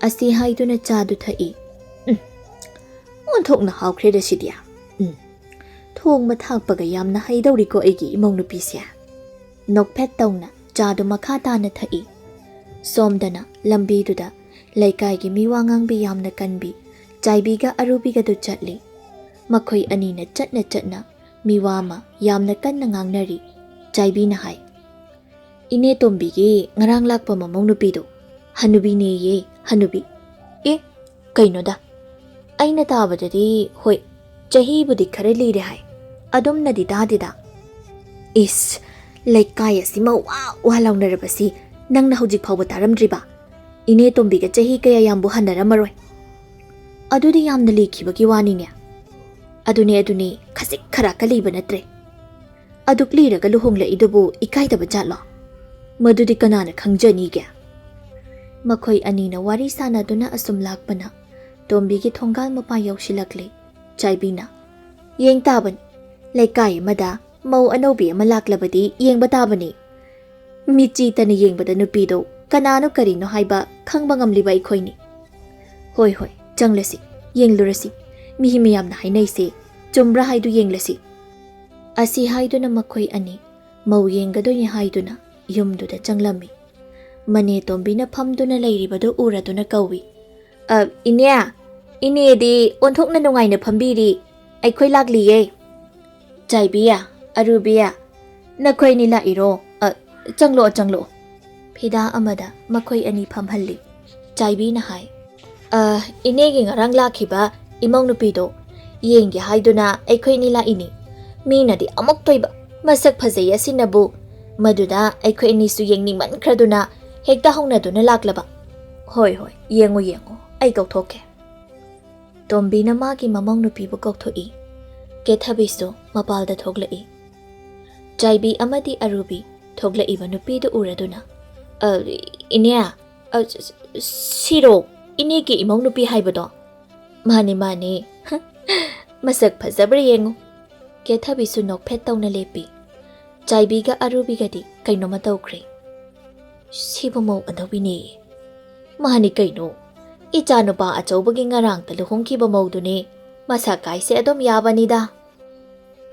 ꯑꯁꯤ ꯍꯥꯏꯗꯨꯅ ꯆꯥꯗꯨ ꯊꯛꯏ꯫ ꯎꯝ꯫ ꯑꯣꯟꯊꯣꯛꯅ ꯍꯥꯎꯈ꯭ꯔꯦꯗ ꯁꯤꯗꯤ꯫ ꯎꯝ꯫ ꯊꯣꯡꯕ ꯊꯥꯛꯄꯒ ꯌꯥꯝꯅ ꯍꯩꯗꯧꯔꯤꯀꯣ ꯑꯩꯒꯤ ꯏꯃꯧ ꯅꯨꯄꯤꯁꯦ꯫ ꯅꯣꯛꯐꯦꯠ ꯇꯧꯅ ꯆꯥꯗꯨ ꯃꯈꯥ ꯇꯥꯅ ꯊꯛꯏ꯫ ꯁꯣꯝꯗꯅ ꯂꯝꯕꯤꯗꯨꯗ ꯂꯩꯀꯥꯏꯒꯤ ꯃꯤꯋꯥ ꯉꯥꯡꯕꯤ ꯌꯥꯝꯅ ꯀꯟꯕꯤ ꯆꯥꯏꯕꯤꯒ ꯑꯔꯨꯕꯤꯒꯗꯨ ꯆꯠꯂꯤ꯫ ꯃꯈꯣꯏ ꯑꯅꯤꯅ ꯆꯠꯅ ꯆꯠꯅ ꯃꯤꯋꯥ ꯑꯃ ꯌꯥꯝꯅ ꯀꯟꯅ ꯉꯥꯡꯅꯔꯤ꯫ ꯆꯥꯏꯕꯤꯅ ꯍꯥꯏ, "ꯏꯅꯦ ꯇꯣꯝꯕꯤꯒꯤ ꯉꯔꯥꯡ ꯂꯥꯛꯄ ꯃꯃꯧ ꯅꯨꯄꯤꯗꯣ, ꯍꯅꯨꯕꯤꯅꯦꯌꯦ, ꯍꯅꯨꯕꯤ꯫" "ꯑꯦ, ꯀꯩꯅꯣꯗ? ꯑꯩꯅ ꯇꯥꯕꯗꯗꯤ, ꯍꯣꯏ, ꯆꯍꯤꯕꯨꯗꯤ ꯈꯔ ꯂꯤꯔꯦ ꯍꯥꯏ꯫ ꯑꯗꯨꯝꯅꯗꯤ ꯇꯥꯗꯦꯗ꯫" "ꯏꯁ, ꯂꯩꯀꯥꯏ ꯑꯁꯤꯃ ꯋꯥ ꯋꯥ ꯂꯥꯎꯅꯔꯕꯁꯤ ꯅꯪꯅ ꯍꯧꯖꯤꯛ ꯐꯥꯎꯕ ꯇꯥꯔꯝꯗ꯭ꯔꯤꯕ? ꯏꯅꯦ ꯇꯣꯝꯕꯤꯒ ꯆꯍꯤ ꯀꯌꯥ ꯌꯥꯝꯕꯨ ꯍꯟꯅꯔꯝꯃꯔꯣꯏ꯫ ꯑꯗꯨꯗꯤ ꯌꯥꯝꯅ ꯂꯤꯈꯤꯕꯒꯤ ꯋꯥꯅꯤꯅꯦ꯫" "ꯑꯗꯨꯅꯦ, ꯑꯗꯨꯅꯦ, ꯈꯖꯤꯛ ꯈꯔꯥꯛꯀ ꯂꯤꯕ ꯅꯠꯇ꯭ꯔꯦ꯫" "ꯑꯗꯨꯛ ꯂꯤꯔꯒ ꯂꯨꯍꯣꯡꯂꯛꯏꯗꯨꯕꯨ ꯏꯀꯥꯏꯗꯕ ꯖꯥꯠꯂꯣ? ꯃꯗꯨꯗꯤ ꯀꯅꯥꯅ ꯈꯪꯖꯅꯤꯒꯦ?" ꯃꯈꯣꯏ ꯑꯅꯤꯅ ꯋꯥꯔꯤ ꯁꯥꯟꯅꯗꯨꯅ ꯑꯁꯨꯝ ꯂꯥꯛꯄꯅ ꯇꯣꯝꯕꯤꯒꯤ ꯊꯣꯡꯒꯥꯜ ꯃꯄꯥ ꯌꯧꯁꯤꯜꯂꯛꯂꯦ꯫ ꯆꯥꯏꯕꯤꯅ, "ꯌꯦꯡ ꯇꯥꯕꯅꯤ, ꯂꯩꯀꯥꯏ ꯑꯃꯗ ꯃꯧ ꯑꯅꯧꯕꯤ ꯑꯃ ꯂꯥꯛꯂꯕꯗꯤ ꯌꯦꯡꯕ ꯇꯥꯕꯅꯤ꯫ ꯃꯤꯠꯆꯤ ꯇꯅ ꯌꯦꯡꯕꯗ ꯅꯨꯄꯤꯗꯣ ꯀꯅꯥꯅꯣ ꯀꯔꯤꯅꯣ ꯍꯥꯏꯕ ꯈꯪꯕ ꯉꯝꯂꯤꯕ ꯑꯩꯈꯣꯏꯅꯤ꯫ ꯍꯣꯏ, ꯍꯣꯏ, ꯆꯪꯂꯁꯤ, ꯌꯦꯡꯂꯨꯔꯁꯤ꯫ ꯃꯤ ꯃꯌꯥꯝꯅ ꯍꯥꯏꯅꯩꯁꯦ ꯆꯨꯝꯕ꯭ꯔꯥ ꯍꯥꯏꯗꯨ ꯌꯦꯡꯂꯁꯤ꯫" ꯑꯁꯤ ꯍꯥꯏꯗꯨꯅ ꯃꯈꯣꯏ ꯑꯅꯤ ꯃꯧ ꯌꯦꯡꯒꯗꯣꯏꯅꯤ ꯍꯥꯏꯗꯨꯅ ꯌꯨꯝꯗꯨꯗ ꯆꯪꯂꯝꯃꯤ꯫ ꯃꯅꯦ ꯇꯣꯝꯕꯤꯅ ꯐꯝꯗꯨꯅ ꯂꯩꯔꯤꯕꯗꯨ ꯎꯔꯗꯨꯅ ꯀꯧꯏ, "ꯑ, ꯏꯅꯦ, ꯏꯅꯦꯗꯤ ꯑꯣꯟꯊꯣꯛꯅ ꯅꯨꯡꯉꯥꯏꯅ ꯐꯝꯕꯤꯔꯤ꯫ ꯑꯩꯈꯣꯏ ꯂꯥꯛꯂꯤꯌꯦ꯫" "ꯆꯥꯏꯕꯤ, ꯑꯔꯨꯕꯤ, ꯅꯈꯣꯏ ꯑꯅꯤ ꯂꯥꯛꯏꯔꯣ? ꯑ, ꯆꯪꯂꯛꯑꯣ, ꯆꯪꯂꯛꯑꯣ꯫" ꯐꯤꯗꯥ ꯑꯃꯗ ꯃꯈꯣꯏ ꯑꯅꯤ ꯐꯝꯍꯜꯂꯤ꯫ ꯆꯥꯏꯕꯤꯅ ꯍꯥꯏ, "ꯑ, ꯏꯅꯦꯒꯤ ꯉꯔꯥꯡ ꯂꯥꯛꯈꯤꯕ ꯏꯃꯧ ꯅꯨꯄꯤꯗꯣ ꯌꯦꯡꯒꯦ ꯍꯥꯏꯗꯨꯅ ꯑꯩꯈꯣꯏ ꯑꯅꯤ ꯂꯥꯛꯏꯅꯤ꯫ ꯃꯤꯅꯗꯤ ꯑꯃꯨꯛꯇꯣꯏꯕ ꯃꯁꯛ ꯐꯖꯩ ꯑꯁꯤꯅꯕꯨ꯫ ꯃꯗꯨꯗ ꯑꯩꯈꯣꯏ ꯑꯅꯤꯁꯨ ꯌꯦꯡꯅꯤꯡꯃꯟꯈ꯭ꯔꯗꯨꯅ ꯍꯦꯛꯇ ꯍꯧꯅꯗꯨꯅ ꯂꯥꯛꯂꯕ꯫" "ꯍꯣꯏ, ꯍꯣꯏ, ꯌꯦꯡꯉꯨ, ꯌꯦꯡꯉꯨ, ꯑꯩ ꯀꯧꯊꯣꯛꯀꯦ꯫" ꯇꯣꯝꯕꯤꯅ ꯃꯥꯒꯤ ꯃꯃꯧ ꯅꯨꯄꯤꯕꯨ ꯀꯧꯊꯣꯛꯏ꯫ ꯀꯦꯊꯕꯤꯁꯨ ꯃꯄꯥꯜꯗ ꯊꯣꯛꯂꯛꯏ꯫ ꯆꯥꯏꯕꯤ ꯑꯃꯗꯤ ꯑꯔꯨꯕꯤ ꯊꯣꯛꯂꯛꯏꯕ ꯅꯨꯄꯤꯗꯨ ꯎꯔꯗꯨꯅ, "ꯑ, ꯏꯅꯦ, ꯑ, ꯁꯤꯔꯣ ꯏꯅꯦꯒꯤ ꯏꯃꯧ ꯅꯨꯄꯤ ꯍꯥꯏꯕꯗꯣ?" "ꯃꯥꯅꯤ, ꯃꯥꯅꯤ꯫ ꯃꯁꯛ ꯐꯖꯕ꯭ꯔꯥ ꯌꯦꯡꯉꯨ꯫" ꯀꯦꯊꯕꯤꯁꯨ ꯅꯣꯛꯐꯦꯠ ꯇꯧꯅ ꯂꯦꯞꯄꯤ꯫ ꯆꯥꯏꯕꯤꯒ ꯑꯔꯨꯕꯤꯒꯗꯤ ꯀꯩꯅꯣꯃ ꯇꯧꯈ꯭ꯔꯦ꯫ "ꯁꯤꯕꯨ ꯃꯧ ꯑꯅꯧꯕꯤꯅꯦ꯫" "ꯃꯥꯅꯤ ꯀꯩꯅꯣ, ꯏꯆꯥ ꯅꯨꯄꯥ ꯑꯆꯧꯕꯒꯤ ꯉꯔꯥꯡꯇ ꯂꯨꯍꯣꯡꯈꯤꯕ ꯃꯧꯗꯨꯅꯦ꯫ ꯃꯁꯛ ꯀꯥꯏꯁꯦ ꯑꯗꯨꯝ ꯌꯥꯕꯅꯤꯗ꯫"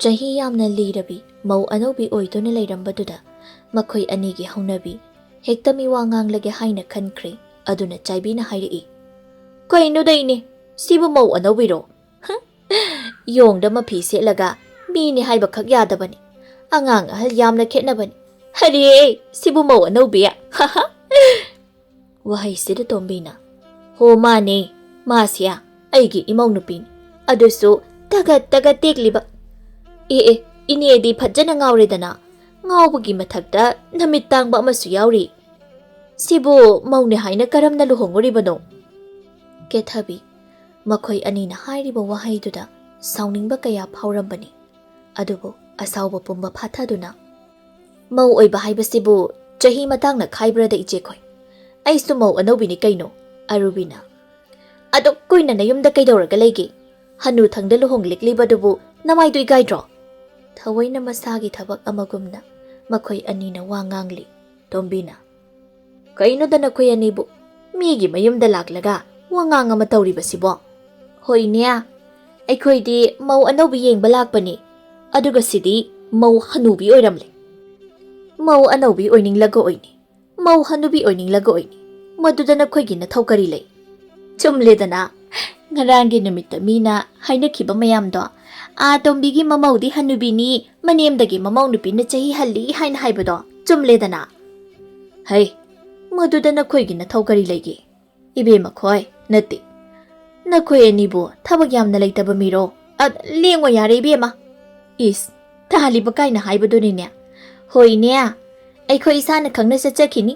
ꯆꯍꯤ ꯌꯥꯝꯅ ꯂꯤꯔꯕꯤ ꯃꯧ ꯑꯅꯧꯕꯤ ꯑꯣꯏꯗꯨꯅ ꯂꯩꯔꯝꯕꯗꯨꯗ ꯃꯈꯣꯏ ꯑꯅꯤꯒꯤ ꯍꯧꯅꯕꯤ ꯍꯦꯛꯇ ꯃꯤꯋꯥ ꯉꯥꯡꯂꯒꯦ ꯍꯥꯏꯅ ꯈꯟꯈ꯭ꯔꯦ꯫ ꯑꯗꯨꯅ ꯆꯥꯏꯕꯤꯅ ꯍꯥꯏꯔꯛꯏ, "ꯀꯩꯅꯣꯗ ꯏꯅꯦ, ꯁꯤꯕꯨ ꯃꯧ ꯑꯅꯧꯕꯤꯔꯣ? ꯍꯝ! ꯌꯣꯡꯗ ꯃꯐꯤ ꯁꯦꯠꯂꯒ ꯃꯤꯅꯤ ꯍꯥꯏꯕꯈꯛ ꯌꯥꯗꯕꯅꯤ꯫ ꯑꯉꯥꯡ ꯑꯍꯜ ꯌꯥꯝꯅ ꯈꯦꯠꯅꯕꯅꯤ꯫ ꯑꯔꯦ, ꯁꯤꯕꯨ ꯃꯧ ꯑꯅꯧꯕꯤ?" ꯋꯥꯍꯩꯁꯤꯗ ꯇꯣꯝꯕꯤꯅ, "ꯍꯣ, ꯃꯥꯅꯦ, ꯃꯥꯁꯤꯌꯥ, ꯑꯩꯒꯤ ꯏꯃꯧ ꯅꯨꯄꯤꯅꯤ꯫ ꯑꯗꯨꯁꯨ ꯇꯒꯠ ꯇꯒꯠ ꯇꯦꯛꯂꯤꯕ꯫ ꯑꯦ, ꯑꯦ, ꯏꯅꯦꯗꯤ ꯐꯖꯅ ꯉꯥꯎꯔꯦꯗꯅ꯫ ꯉꯥꯎꯕꯒꯤ ꯃꯊꯛꯇ ꯅꯃꯤꯠ ꯇꯥꯡꯕ ꯑꯃꯁꯨ ꯌꯥꯎꯔꯤ꯫ ꯁꯤꯕꯨ ꯃꯧꯅꯦ ꯍꯥꯏꯅ ꯀꯔꯝꯅ ꯂꯨꯍꯣꯡꯉꯨꯔꯤꯕꯅꯣ?" ꯀꯦꯊꯕꯤ, ꯃꯈꯣꯏ ꯑꯅꯤꯅ ꯍꯥꯏꯔꯤꯕ ꯋꯥꯍꯩꯗꯨꯗ ꯁꯥꯎꯅꯤꯡꯕ ꯀꯌꯥ ꯐꯥꯎꯔꯝꯕꯅꯤ꯫ ꯑꯗꯨꯕꯨ ꯑꯁꯥꯎꯕ ꯄꯨꯝꯕ ꯐꯥꯊꯗꯨꯅ, "ꯃꯧ ꯑꯣꯏꯕ ꯍꯥꯏꯕꯁꯤꯕꯨ ꯆꯍꯤ ꯃꯇꯥꯡꯅ ꯈꯥꯏꯕ꯭ꯔꯗ, ꯏꯆꯦꯈꯣꯏ? ꯑꯩꯁꯨ ꯃꯧ ꯑꯅꯧꯕꯤꯅꯤ ꯀꯩꯅꯣ꯫" ꯑꯔꯨꯕꯤꯅ, "ꯑꯗꯨꯛ ꯀꯨꯏꯅ ꯅꯌꯨꯝꯗ ꯀꯩꯗꯧꯔꯒ ꯂꯩꯒꯦ? ꯍꯅꯨꯊꯪꯗ ꯂꯨꯍꯣꯡꯂꯤꯛꯂꯤꯕꯗꯨꯕꯨ ꯅꯃꯥꯏꯗꯨ ꯏꯀꯥꯏꯗ꯭ꯔꯣ?" ꯊꯑꯣꯏꯅ ꯃꯁꯥꯒꯤ ꯊꯕꯛ ꯑꯃꯒꯨꯝꯅ ꯃꯈꯣꯏ ꯑꯅꯤꯅ ꯋꯥ ꯉꯥꯡꯂꯤ꯫ ꯇꯣꯝꯕꯤꯅ, "ꯀꯩꯅꯣꯗ ꯅꯈꯣꯏ ꯑꯅꯤꯕꯨ ꯃꯤꯒꯤ ꯃꯌꯨꯝꯗ ꯂꯥꯛꯂꯒ ꯋꯥꯉꯥꯡ ꯑꯃ ꯇꯧꯔꯤꯕꯁꯤꯕꯣ?" "ꯍꯣꯏꯅꯦ, ꯑꯩꯈꯣꯏꯗꯤ ꯃꯧ ꯑꯅꯧꯕꯤ ꯌꯦꯡꯕ ꯂꯥꯛꯄꯅꯤ, ꯑꯗꯨꯒ ꯁꯤꯗꯤ ꯃꯧ ꯍꯅꯨꯕꯤ ꯑꯣꯏꯔꯝꯂꯦ꯫" "ꯃꯧ ꯑꯅꯧꯕꯤ ꯑꯣꯏꯅꯤꯡꯂꯒ ꯑꯣꯏꯅꯤ, ꯃꯧ ꯍꯅꯨꯕꯤ ꯑꯣꯏꯅꯤꯡꯂꯒ ꯑꯣꯏꯅꯤ, ꯃꯗꯨꯗ ꯅꯈꯣꯏꯒꯤ ꯅꯊꯧ ꯀꯔꯤ ꯂꯩ?" "ꯆꯨꯝꯂꯦꯗꯅ, ꯉꯔꯥꯡꯒꯤ ꯅꯨꯃꯤꯠꯇ ꯃꯤꯅ ꯍꯥꯏꯅꯈꯤꯕ ꯃꯌꯥꯝꯗꯣ, ꯑꯥ ꯇꯣꯝꯕꯤꯒꯤ ꯃꯃꯧꯗꯤ ꯍꯅꯨꯕꯤꯅꯤ, ꯃꯅꯦꯝꯗꯒꯤ ꯃꯃꯧ ꯅꯨꯄꯤꯅ ꯆꯍꯤ ꯍꯜꯂꯤ ꯍꯥꯏꯅ ꯍꯥꯏꯕꯗꯣ ꯆꯨꯝꯂꯦꯗꯅ?" "ꯍꯩ, ꯃꯗꯨꯗ ꯅꯈꯣꯏꯒꯤ ꯅꯊꯧ ꯀꯔꯤ ꯂꯩꯒꯦ? ꯏꯕꯦꯝꯃ ꯈꯣꯏ, ꯅꯠꯇꯦ, ꯅꯈꯣꯏ ꯑꯅꯤꯕꯨ ꯊꯕꯛ ꯌꯥꯝꯅ ꯂꯩꯇꯕ ꯃꯤꯔꯣ? ꯑ, ꯂꯦꯡꯉꯣ ꯌꯥꯔꯦ ꯏꯕꯦꯝꯃ꯫ ꯏꯁ, ꯇꯥꯜꯂꯤꯕ ꯀꯥꯏꯅ ꯍꯥꯏꯕꯗꯨꯅꯤꯅꯦ꯫ ꯍꯣꯏꯅꯦ, ꯑꯩꯈꯣꯏ ꯏꯁꯥꯅ ꯈꯪꯅ ꯆꯠꯆꯈꯤꯅꯤ꯫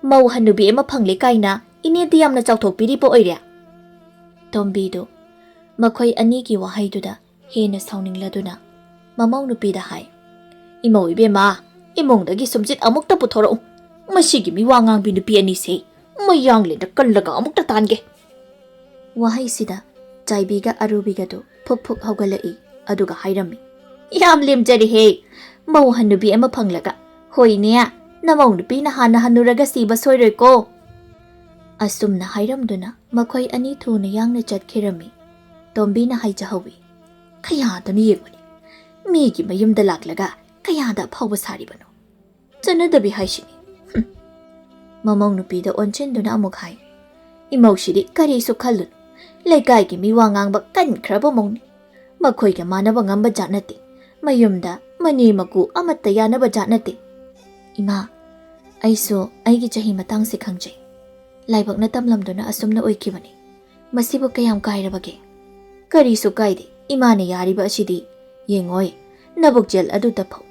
ꯃꯧ ꯍꯟꯅꯨꯕꯤ ꯑꯃ ꯐꯪꯂꯦ ꯀꯥꯏꯅ ꯏꯅꯦꯗꯤ ꯌꯥꯝꯅ ꯆꯥꯎꯊꯣꯛꯄꯤꯔꯤꯕ ꯑꯣꯏꯔꯦ?" ꯇꯣꯝꯕꯤꯗꯨ ꯃꯈꯣꯏ ꯑꯅꯤꯒꯤ ꯋꯥꯍꯩꯗꯨꯗ ꯍꯦꯟꯅ ꯁꯥꯎꯅꯤꯡꯂꯗꯨꯅ ꯃꯃꯧ ꯅꯨꯄꯤꯗ ꯍꯥꯏ, "ꯏꯃꯧ ꯏꯕꯦꯝꯃ, ꯏꯃꯨꯡꯗꯒꯤ ꯁꯨꯝꯆꯤꯠ ꯑꯃꯨꯛꯇ ꯄꯨꯊꯣꯔꯛꯎ꯫ ꯃꯁꯤꯒꯤ ꯃꯤꯋꯥ ꯉꯥꯡꯕꯤ ꯅꯨꯄꯤ ꯑꯅꯤꯁꯦ ꯃꯌꯥꯡꯂꯦꯟꯗ ꯀꯜꯂꯒ ꯑꯃꯨꯛꯇ ꯇꯥꯟꯒꯦ꯫" ꯋꯥꯍꯩꯁꯤꯗ ꯆꯥꯏꯕꯤꯒ ꯑꯔꯨꯕꯤꯒꯗꯨ ꯐꯨꯛ ꯐꯨꯛ ꯍꯧꯒꯠꯂꯛꯏ, ꯑꯗꯨꯒ ꯍꯥꯏꯔꯝꯃꯤ, "ꯌꯥꯝ ꯂꯦꯝꯖꯔꯦꯍꯦ, ꯃꯧ ꯍꯟꯅꯨꯕꯤ ꯑꯃ ꯐꯪꯂꯒ꯫ ꯍꯣꯏꯅꯦ, ꯅꯃꯧ ꯅꯨꯄꯤꯅ ꯍꯥꯟꯅ ꯍꯟꯅꯨꯔꯒ ꯁꯤꯕ ꯁꯣꯏꯔꯣꯏꯀꯣ꯫" ꯑꯁꯨꯝꯅ ꯍꯥꯏꯔꯝꯗꯨꯅ ꯃꯈꯣꯏ ꯑꯅꯤ ꯊꯨꯅ ꯌꯥꯡꯅ ꯆꯠꯈꯤꯔꯝꯃꯤ꯫ ꯇꯣꯝꯕꯤꯅ ꯍꯥꯏꯖꯍꯧꯏ, "ꯀꯌꯥꯗꯅꯣ ꯌꯦꯡꯉꯨꯅꯦ, ꯃꯤꯒꯤ ꯃꯌꯨꯝꯗ ꯂꯥꯛꯂꯒ ꯀꯌꯥꯗ ꯑꯐꯥꯎꯕ ꯁꯥꯔꯤꯕꯅꯣ꯫ ꯆꯠꯅꯗꯕꯤ ꯍꯥꯏꯁꯤꯅꯤ꯫" ꯍꯨꯝ꯫ ꯃꯃꯧ ꯅꯨꯄꯤꯗ ꯑꯣꯟꯁꯤꯟꯗꯨꯅ ꯑꯃꯨꯛ ꯍꯥꯏ, "ꯏꯃꯧꯁꯤꯗꯤ ꯀꯔꯤꯁꯨ ꯈꯜꯂꯨꯅꯨ, ꯂꯩꯀꯥꯏꯒꯤ ꯃꯤ ꯋꯥ ꯉꯥꯡꯕ ꯀꯟꯈ꯭ꯔꯕ ꯃꯧꯅꯤ꯫ ꯃꯈꯣꯏꯒ ꯃꯥꯟꯅꯕ ꯉꯝꯕ ꯖꯥꯠ ꯅꯠꯇꯦ꯫ ꯃꯌꯨꯝꯗ ꯃꯅꯦ ꯃꯀꯨ ꯑꯃꯠꯇ ꯌꯥꯅꯕ ꯖꯥꯠ ꯅꯠꯇꯦ꯫" "ꯏꯃꯥ, ꯑꯩꯁꯨ ꯑꯩꯒꯤ ꯆꯍꯤ ꯃꯇꯥꯡꯁꯦ ꯈꯪꯖꯩ꯫ ꯂꯥꯏꯕꯛꯅ ꯇꯝꯂꯝꯗꯨꯅ ꯑꯁꯨꯝꯅ ꯑꯣꯏꯈꯤꯕꯅꯤ꯫ ꯃꯁꯤꯕꯨ ꯀꯌꯥꯝ ꯀꯥꯏꯔꯕꯒꯦ?" "ꯀꯔꯤꯁꯨ ꯀꯥꯏꯗꯦ, ꯏꯃꯥꯅ ꯌꯥꯔꯤꯕ ꯑꯁꯤꯗꯤ꯫ ꯌꯦꯡꯉꯣꯏ, ꯅꯕꯨꯛꯆꯦꯜ ꯑꯗꯨ ꯇꯞꯐꯧ꯫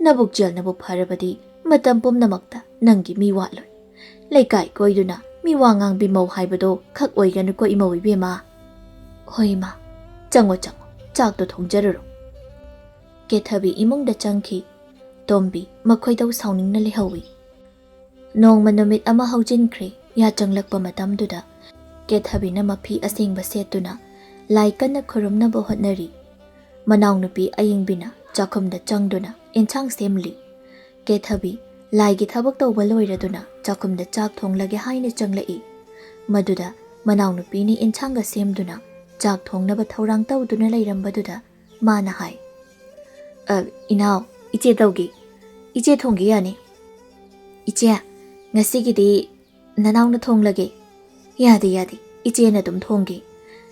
ꯅꯕꯨꯛꯆꯦꯜꯅꯕꯨ ꯐꯔꯕꯗꯤ ꯃꯇꯝ ꯄꯨꯝꯅꯃꯛꯇ ꯅꯪꯒꯤ ꯃꯤ ꯋꯥꯠꯂꯣꯏ꯫ ꯂꯩꯀꯥꯏ ꯀꯣꯏꯗꯨꯅ ꯃꯤ ꯋꯥ ꯉꯥꯡꯕꯤ ꯃꯧ ꯍꯥꯏꯕꯗꯣ ꯈꯛ ꯑꯣꯏꯒꯅꯨꯀꯣ ꯏꯃꯧ ꯏꯕꯦꯝꯃ꯫" "ꯍꯣꯏ ꯏꯃꯥ, ꯆꯪꯉꯣ ꯆꯪꯉꯣ, ꯆꯥꯛꯇꯣ ꯊꯣꯡꯖꯔꯨꯔꯣ꯫" ꯀꯦꯊꯕꯤ ꯏꯃꯨꯡꯗ ꯆꯪꯈꯤ꯫ ꯇꯣꯝꯕꯤ ꯃꯈꯣꯏꯗꯧ ꯁꯥꯎꯅꯤꯡꯅ ꯂꯩꯍꯧꯏ꯫ ꯅꯣꯡꯃ ꯅꯨꯃꯤꯠ ꯑꯃ ꯍꯧꯖꯤꯟꯈ꯭ꯔꯦ꯫ ꯌꯥꯆꯪꯂꯛꯄ ꯃꯇꯝꯗꯨꯗ ꯀꯦꯊꯕꯤꯅ ꯃꯐꯤ ꯑꯁꯦꯡꯕ ꯁꯦꯠꯇꯨꯅ ꯂꯥꯏ ꯀꯟꯅ ꯈꯨꯔꯨꯝꯅꯕ ꯍꯣꯠꯅꯔꯤ꯫ ꯃꯅꯥꯎꯅꯨꯄꯤ ꯑꯌꯤꯡꯕꯤꯅ ꯆꯥꯛꯈꯨꯝꯗ ꯆꯪꯗꯨꯅ ꯑꯦꯟꯁꯥꯡ ꯁꯦꯝꯂꯤ꯫ ꯀꯦꯊꯕꯤ ꯂꯥꯏꯒꯤ ꯊꯕꯛ ꯇꯧꯕ ꯂꯣꯏꯔꯗꯨꯅ ꯆꯥꯛꯈꯨꯝꯗ ꯆꯥꯛ ꯊꯣꯡꯂꯒꯦ ꯍꯥꯏꯅ ꯆꯪꯂꯛꯏ꯫ ꯃꯗꯨꯗ ꯃꯅꯥꯎꯅꯨꯄꯤꯅ ꯑꯦꯟꯁꯥꯡꯒ ꯁꯦꯝꯗꯨꯅ ꯆꯥꯛ ꯊꯣꯡꯅꯕ ꯊꯧꯔꯥꯡ ꯇꯧꯗꯨꯅ ꯂꯩꯔꯝꯕꯗꯨꯗ ꯃꯥꯅ ꯍꯥꯏ, "ꯑ, ꯏꯅꯥꯎ, ꯏꯆꯦ ꯇꯧꯒꯦ꯫ ꯏꯆꯦ ꯊꯣꯡꯒꯦ ꯌꯥꯅꯤ꯫" "ꯏꯆꯦ, ꯉꯁꯤꯒꯤꯗꯤ ꯅꯅꯥꯎꯅ ꯊꯣꯡꯂꯒꯦ꯫" "ꯌꯥꯗꯦ, ꯌꯥꯗꯦ, ꯏꯆꯦꯅ ꯑꯗꯨꯝ ꯊꯣꯡꯒꯦ꯫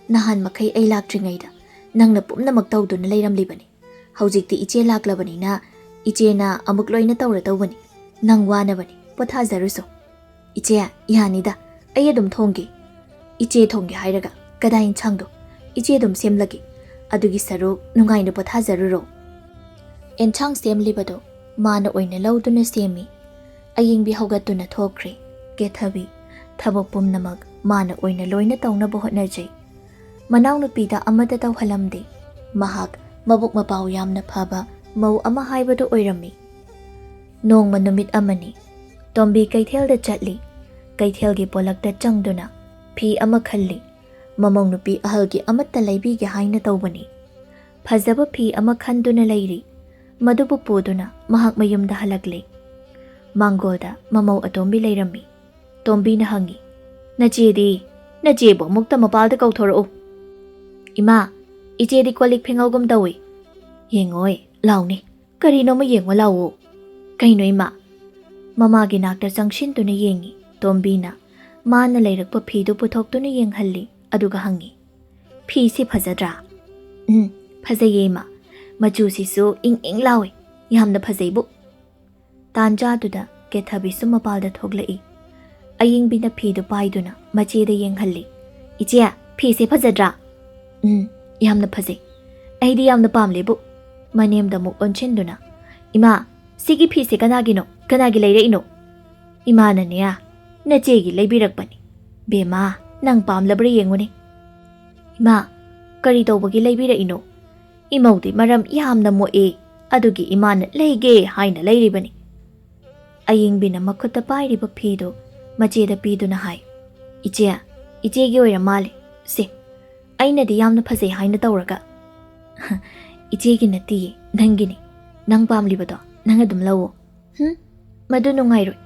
ꯅꯍꯥꯟ ꯃꯈꯩ ꯑꯩ ꯂꯥꯛꯇ꯭ꯔꯤꯉꯩꯗ ꯅꯪꯅ ꯄꯨꯝꯅꯃꯛ ꯇꯧꯗꯨꯅ ꯂꯩꯔꯝꯂꯤꯕꯅꯤ꯫ ꯍꯧꯖꯤꯛꯇꯤ ꯏꯆꯦ ꯂꯥꯛꯂꯕꯅꯤꯅ ꯏꯆꯦꯅ ꯑꯃꯨꯛ ꯂꯣꯏꯅ ꯇꯧꯔꯗꯧꯕꯅꯤ꯫ ꯅꯪ ꯋꯥꯅꯕꯅꯤ꯫ "ꯄꯣꯊꯥꯖꯔꯨꯁꯣ꯫" "ꯏꯆꯦ, ꯌꯥꯅꯤꯗ, ꯑꯩ ꯑꯗꯨꯝ ꯊꯣꯡꯒꯦ꯫" "ꯏꯆꯦ ꯊꯣꯡꯒꯦ ꯍꯥꯏꯔꯒ ꯀꯗꯥꯏ ꯏꯟꯁꯥꯡꯗꯣ? ꯏꯆꯦ ꯑꯗꯨꯝ ꯁꯦꯝꯂꯒꯦ꯫ ꯑꯗꯨꯒꯤ ꯁꯔꯨꯛ ꯅꯨꯡꯉꯥꯏꯅ ꯄꯣꯊꯥꯖꯔꯨꯔꯣ꯫" ꯑꯦꯟꯁꯥꯡ ꯁꯦꯝꯂꯤꯕꯗꯣ ꯃꯥꯅ ꯑꯣꯏꯅ ꯂꯧꯗꯨꯅ ꯁꯦꯝꯃꯤ꯫ ꯑꯌꯤꯡꯕꯤ ꯍꯧꯒꯠꯇꯨꯅ ꯊꯣꯛꯈ꯭ꯔꯦ꯫ ꯀꯦꯊꯕꯤ ꯊꯕꯛ ꯄꯨꯝꯅꯃꯛ ꯃꯥꯅ ꯑꯣꯏꯅ ꯂꯣꯏꯅ ꯇꯧꯅꯕ ꯍꯣꯠꯅꯖꯩ꯫ ꯃꯅꯥꯎꯅꯨꯄꯤꯗ ꯑꯃꯠꯇ ꯇꯧꯍꯜꯂꯝꯗꯦ꯫ ꯃꯍꯥꯛ ꯃꯕꯨꯛ ꯃꯄꯥꯎ ꯌꯥꯝꯅ ꯐꯕ ꯃꯧ ꯑꯃ ꯍꯥꯏꯕꯗꯨ ꯑꯣꯏꯔꯝꯃꯤ꯫ ꯅꯣꯡꯃ ꯅꯨꯃꯤꯠ ꯑꯃꯅꯤ꯫ ꯇꯣꯝꯕꯤ ꯀꯩꯊꯦꯜꯗ ꯆꯠꯂꯤ꯫ ꯀꯩꯊꯦꯜꯒꯤ ꯄꯣꯂꯛꯇ ꯆꯪꯗꯨꯅ ꯐꯤ ꯑꯃ ꯈꯜꯂꯤ꯫ ꯃꯃꯧ ꯅꯨꯄꯤ ꯑꯍꯜꯒꯤ ꯑꯃꯠꯇ ꯂꯩꯕꯤꯒꯦ ꯍꯥꯏꯅ ꯇꯧꯕꯅꯤ꯫ ꯐꯖꯕ ꯐꯤ ꯑꯃ ꯈꯟꯗꯨꯅ ꯂꯩꯔꯤ꯫ ꯃꯗꯨꯕꯨ ꯄꯨꯗꯨꯅ ꯃꯍꯥꯛ ꯃꯌꯨꯝꯗ ꯍꯜꯂꯛꯂꯦ꯫ ꯃꯥꯡꯒꯣꯜꯗ ꯃꯃꯧ ꯑꯇꯣꯝꯕꯤ ꯂꯩꯔꯝꯃꯤ꯫ ꯇꯣꯝꯕꯤꯅ ꯍꯪꯉꯤ, "ꯅꯆꯦꯗꯤ? ꯅꯆꯦꯕꯨ ꯑꯃꯨꯛꯇ ꯃꯄꯥꯜꯗ ꯀꯧꯊꯣꯔꯛꯎ꯫" "ꯏꯃꯥ, ꯏꯆꯦꯗꯤ ꯀꯣꯜ ꯂꯤꯛ ꯐꯦꯡꯍꯧꯒꯨꯝ ꯇꯧꯏ꯫" "ꯌꯦꯡꯉꯣꯏ, ꯂꯥꯎꯅꯦ, ꯀꯔꯤꯅꯣꯃ ꯌꯦꯡꯉꯣ ꯂꯥꯎꯑꯣ꯫" "ꯀꯩꯅꯣ ꯏꯃꯥ?" ꯃꯃꯥꯒꯤ ꯅꯥꯛꯇ ꯆꯪꯁꯤꯟꯗꯨꯅ ꯌꯦꯡꯉꯤ꯫ ꯇꯣꯝꯕꯤꯅ ꯃꯥꯅ ꯂꯩꯔꯛꯄ ꯐꯤꯗꯨ ꯄꯨꯊꯣꯛꯇꯨꯅ ꯌꯦꯡꯍꯜꯂꯤ, ꯑꯗꯨꯒ ꯍꯪꯉꯤ, "ꯐꯤꯁꯤ ꯐꯖꯗ꯭ꯔꯥ?" "ꯎꯝ, ꯐꯖꯩꯌꯦ ꯏꯃꯥ꯫ ꯃꯆꯨꯁꯤꯁꯨ ꯏꯪ ꯏꯪ ꯂꯥꯎꯏ꯫ ꯌꯥꯝꯅ ꯐꯖꯩꯕꯨ꯫" ꯇꯥꯟꯖꯥꯗꯨꯗ ꯀꯦꯊꯕꯤꯁꯨ ꯃꯄꯥꯜꯗ ꯊꯣꯛꯂꯛꯏ꯫ ꯑꯌꯤꯡꯕꯤꯅ ꯐꯤꯗꯨ ꯄꯥꯏꯗꯨꯅ ꯃꯆꯦꯗ ꯌꯦꯡꯍꯜꯂꯤ꯫ "ꯏꯆꯦ, ꯐꯤꯁꯦ ꯐꯖꯗ꯭ꯔꯥ?" "ꯎꯝ, ꯌꯥꯝꯅ ꯐꯖꯩ꯫ ꯑꯩꯗꯤ ꯌꯥꯝꯅ ꯄꯥꯝꯂꯦꯕꯨ꯫" ꯃꯅꯦꯝꯗ ꯑꯃꯨꯛ ꯑꯣꯟꯁꯤꯟꯗꯨꯅ, "ꯏꯃꯥ, ꯁꯤꯒꯤ ꯐꯤꯁꯦ ꯀꯅꯥꯒꯤꯅꯣ? ꯀꯅꯥꯒꯤ ꯂꯩꯔꯛꯏꯅꯣ?" "ꯏꯃꯥꯅꯅꯦ, ꯅꯆꯦꯒꯤ ꯂꯩꯕꯤꯔꯛꯄꯅꯤ꯫ ꯕꯦꯝꯃ, ꯅꯪ ꯄꯥꯝꯂꯕ꯭ꯔꯥ ꯌꯦꯡꯉꯨꯅꯦ꯫" "ꯏꯃꯥ, ꯀꯔꯤ ꯇꯧꯕꯒꯤ ꯂꯩꯕꯤꯔꯛꯏꯅꯣ? ꯏꯃꯧꯗꯤ ꯃꯔꯝ ꯌꯥꯝꯅ ꯃꯣꯛꯑꯦ, ꯑꯗꯨꯒꯤ ꯏꯃꯥꯅ ꯂꯩꯒꯦ ꯍꯥꯏꯅ ꯂꯩꯔꯤꯕꯅꯤ꯫" ꯑꯌꯤꯡꯕꯤꯅ ꯃꯈꯨꯠꯇ ꯄꯥꯏꯔꯤꯕ ꯐꯤꯗꯨ ꯃꯆꯦꯗ ꯄꯤꯗꯨꯅ ꯍꯥꯏ, "ꯏꯆꯦ, ꯏꯆꯦꯒꯤ ꯑꯣꯏꯔ ꯃꯥꯜꯂꯦ꯫ ꯁꯦ, ꯑꯩꯅꯗꯤ ꯌꯥꯝꯅ ꯐꯖꯩ ꯍꯥꯏꯅ ꯇꯧꯔꯒ꯫" "ꯏꯆꯦꯒꯤ ꯅꯠꯇꯤꯌꯦ, ꯅꯪꯒꯤꯅꯤ꯫ ꯅꯪ ꯄꯥꯝꯂꯤꯕꯗꯣ ꯅꯪ ꯑꯗꯨꯝ ꯂꯧꯑꯣ꯫" "ꯍꯨꯝ, ꯃꯗꯨ ꯅꯨꯡꯉꯥꯏꯔꯣꯏ꯫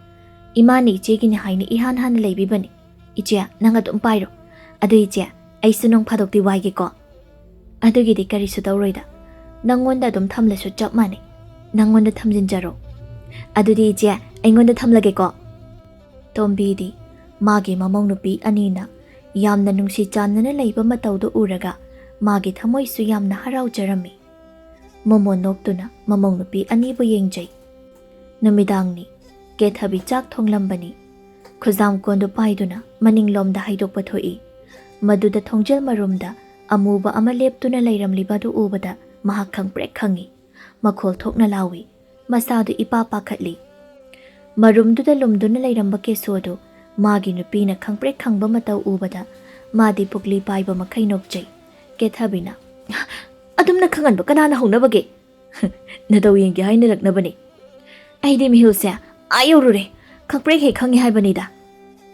ꯏꯃꯥꯅ ꯏꯆꯦꯒꯤꯅꯤ ꯍꯥꯏꯅ ꯏꯍꯥꯟ ꯍꯥꯟꯅ ꯂꯩꯕꯤꯕꯅꯤ꯫ ꯏꯆꯦ, ꯅꯪ ꯑꯗꯨꯝ ꯄꯥꯏꯔꯣ꯫ ꯑꯗꯨ ꯏꯆꯦ, ꯑꯩꯁꯨ ꯅꯣꯡ ꯐꯥꯗꯣꯛꯇꯤ ꯋꯥꯏꯒꯦꯀꯣ꯫" "ꯑꯗꯨꯒꯤꯗꯤ ꯀꯔꯤꯁꯨ ꯇꯧꯔꯣꯏꯗ꯫ ꯅꯪꯉꯣꯟꯗ ꯑꯗꯨꯝ ꯊꯝꯂꯁꯨ ꯆꯞ ꯃꯥꯟꯅꯩ꯫ ꯅꯪꯉꯣꯟꯗ ꯊꯝꯖꯤꯟꯖꯔꯣ꯫" "ꯑꯗꯨꯗꯤ ꯏꯆꯦ, ꯑꯩꯉꯣꯟꯗ ꯊꯝꯂꯒꯦꯀꯣ꯫" ꯇꯣꯝꯕꯤꯗꯤ ꯃꯥꯒꯤ ꯃꯃꯧ ꯅꯨꯄꯤ ꯑꯅꯤꯅ ꯌꯥꯝꯅ ꯅꯨꯡꯁꯤ ꯆꯥꯟꯅꯅ ꯂꯩꯕ ꯃꯇꯧꯗꯨ ꯎꯔꯒ ꯃꯥꯒꯤ ꯊꯃꯣꯏꯁꯨ ꯌꯥꯝꯅ ꯍꯔꯥꯎꯖꯔꯝꯃꯤ꯫ ꯃꯣꯃꯣꯟ ꯅꯣꯛꯇꯨꯅ ꯃꯃꯧ ꯅꯨꯄꯤ ꯑꯅꯤꯕꯨ ꯌꯦꯡꯖꯩ꯫ ꯅꯨꯃꯤꯗꯥꯡꯅꯤ꯫ ꯀꯦꯊꯕꯤ ꯆꯥꯛ ꯊꯣꯡꯂꯝꯕꯅꯤ꯫ ꯈꯨꯖꯥꯝ ꯀꯣꯟꯗꯨ ꯄꯥꯏꯗꯨꯅ ꯃꯅꯤꯡꯂꯣꯝꯗ ꯍꯥꯏꯗꯣꯛꯄ ꯊꯣꯛꯏ꯫ ꯃꯗꯨꯗ ꯊꯣꯡꯖꯦꯜ ꯃꯔꯨꯝꯗ ꯑꯃꯨꯕ ꯑꯃ ꯂꯦꯞꯇꯨꯅ ꯂꯩꯔꯝꯂꯤꯕ ꯑꯗꯨ ꯎꯕꯗ ꯃꯍꯥꯛ ꯈꯪꯄ꯭ꯔꯦꯛ ꯈꯪꯏ꯫ ꯃꯈꯣꯜ ꯊꯣꯛꯅ ꯂꯥꯎꯏ꯫ ꯃꯁꯥꯗꯨ ꯏꯄꯥ ꯄꯥꯈꯠꯂꯤ꯫ ꯃꯔꯨꯝꯗꯨꯗ ꯂꯨꯝꯗꯨꯅ ꯂꯩꯔꯝꯕ ꯀꯦꯁꯣꯗꯨ ꯃꯥꯒꯤ ꯅꯨꯄꯤꯅ ꯈꯪꯄ꯭ꯔꯦꯛ ꯈꯪꯕ ꯃꯇꯧ ꯎꯕꯗ ꯃꯥꯗꯤ ꯄꯨꯛꯂꯤ ꯄꯥꯏꯕ ꯃꯈꯩ ꯅꯣꯛꯆꯩ꯫ ꯀꯦꯊꯕꯤꯅ, "ꯑꯗꯨꯝꯅ ꯈꯪꯍꯟꯕ ꯀꯅꯥꯅ ꯍꯧꯅꯕꯒꯦ? ꯅꯗꯧ ꯌꯦꯡꯒꯦ ꯍꯥꯏꯅꯔꯛꯅꯕꯅꯤ꯫ ꯑꯩꯗꯤ ꯃꯤꯍꯨꯜꯁꯦ ꯑꯥ ꯌꯧꯔꯨꯔꯦ꯫ ꯈꯪꯄ꯭ꯔꯦꯛ ꯍꯦꯛ ꯈꯪꯉꯦ ꯍꯥꯏꯕꯅꯤꯗ꯫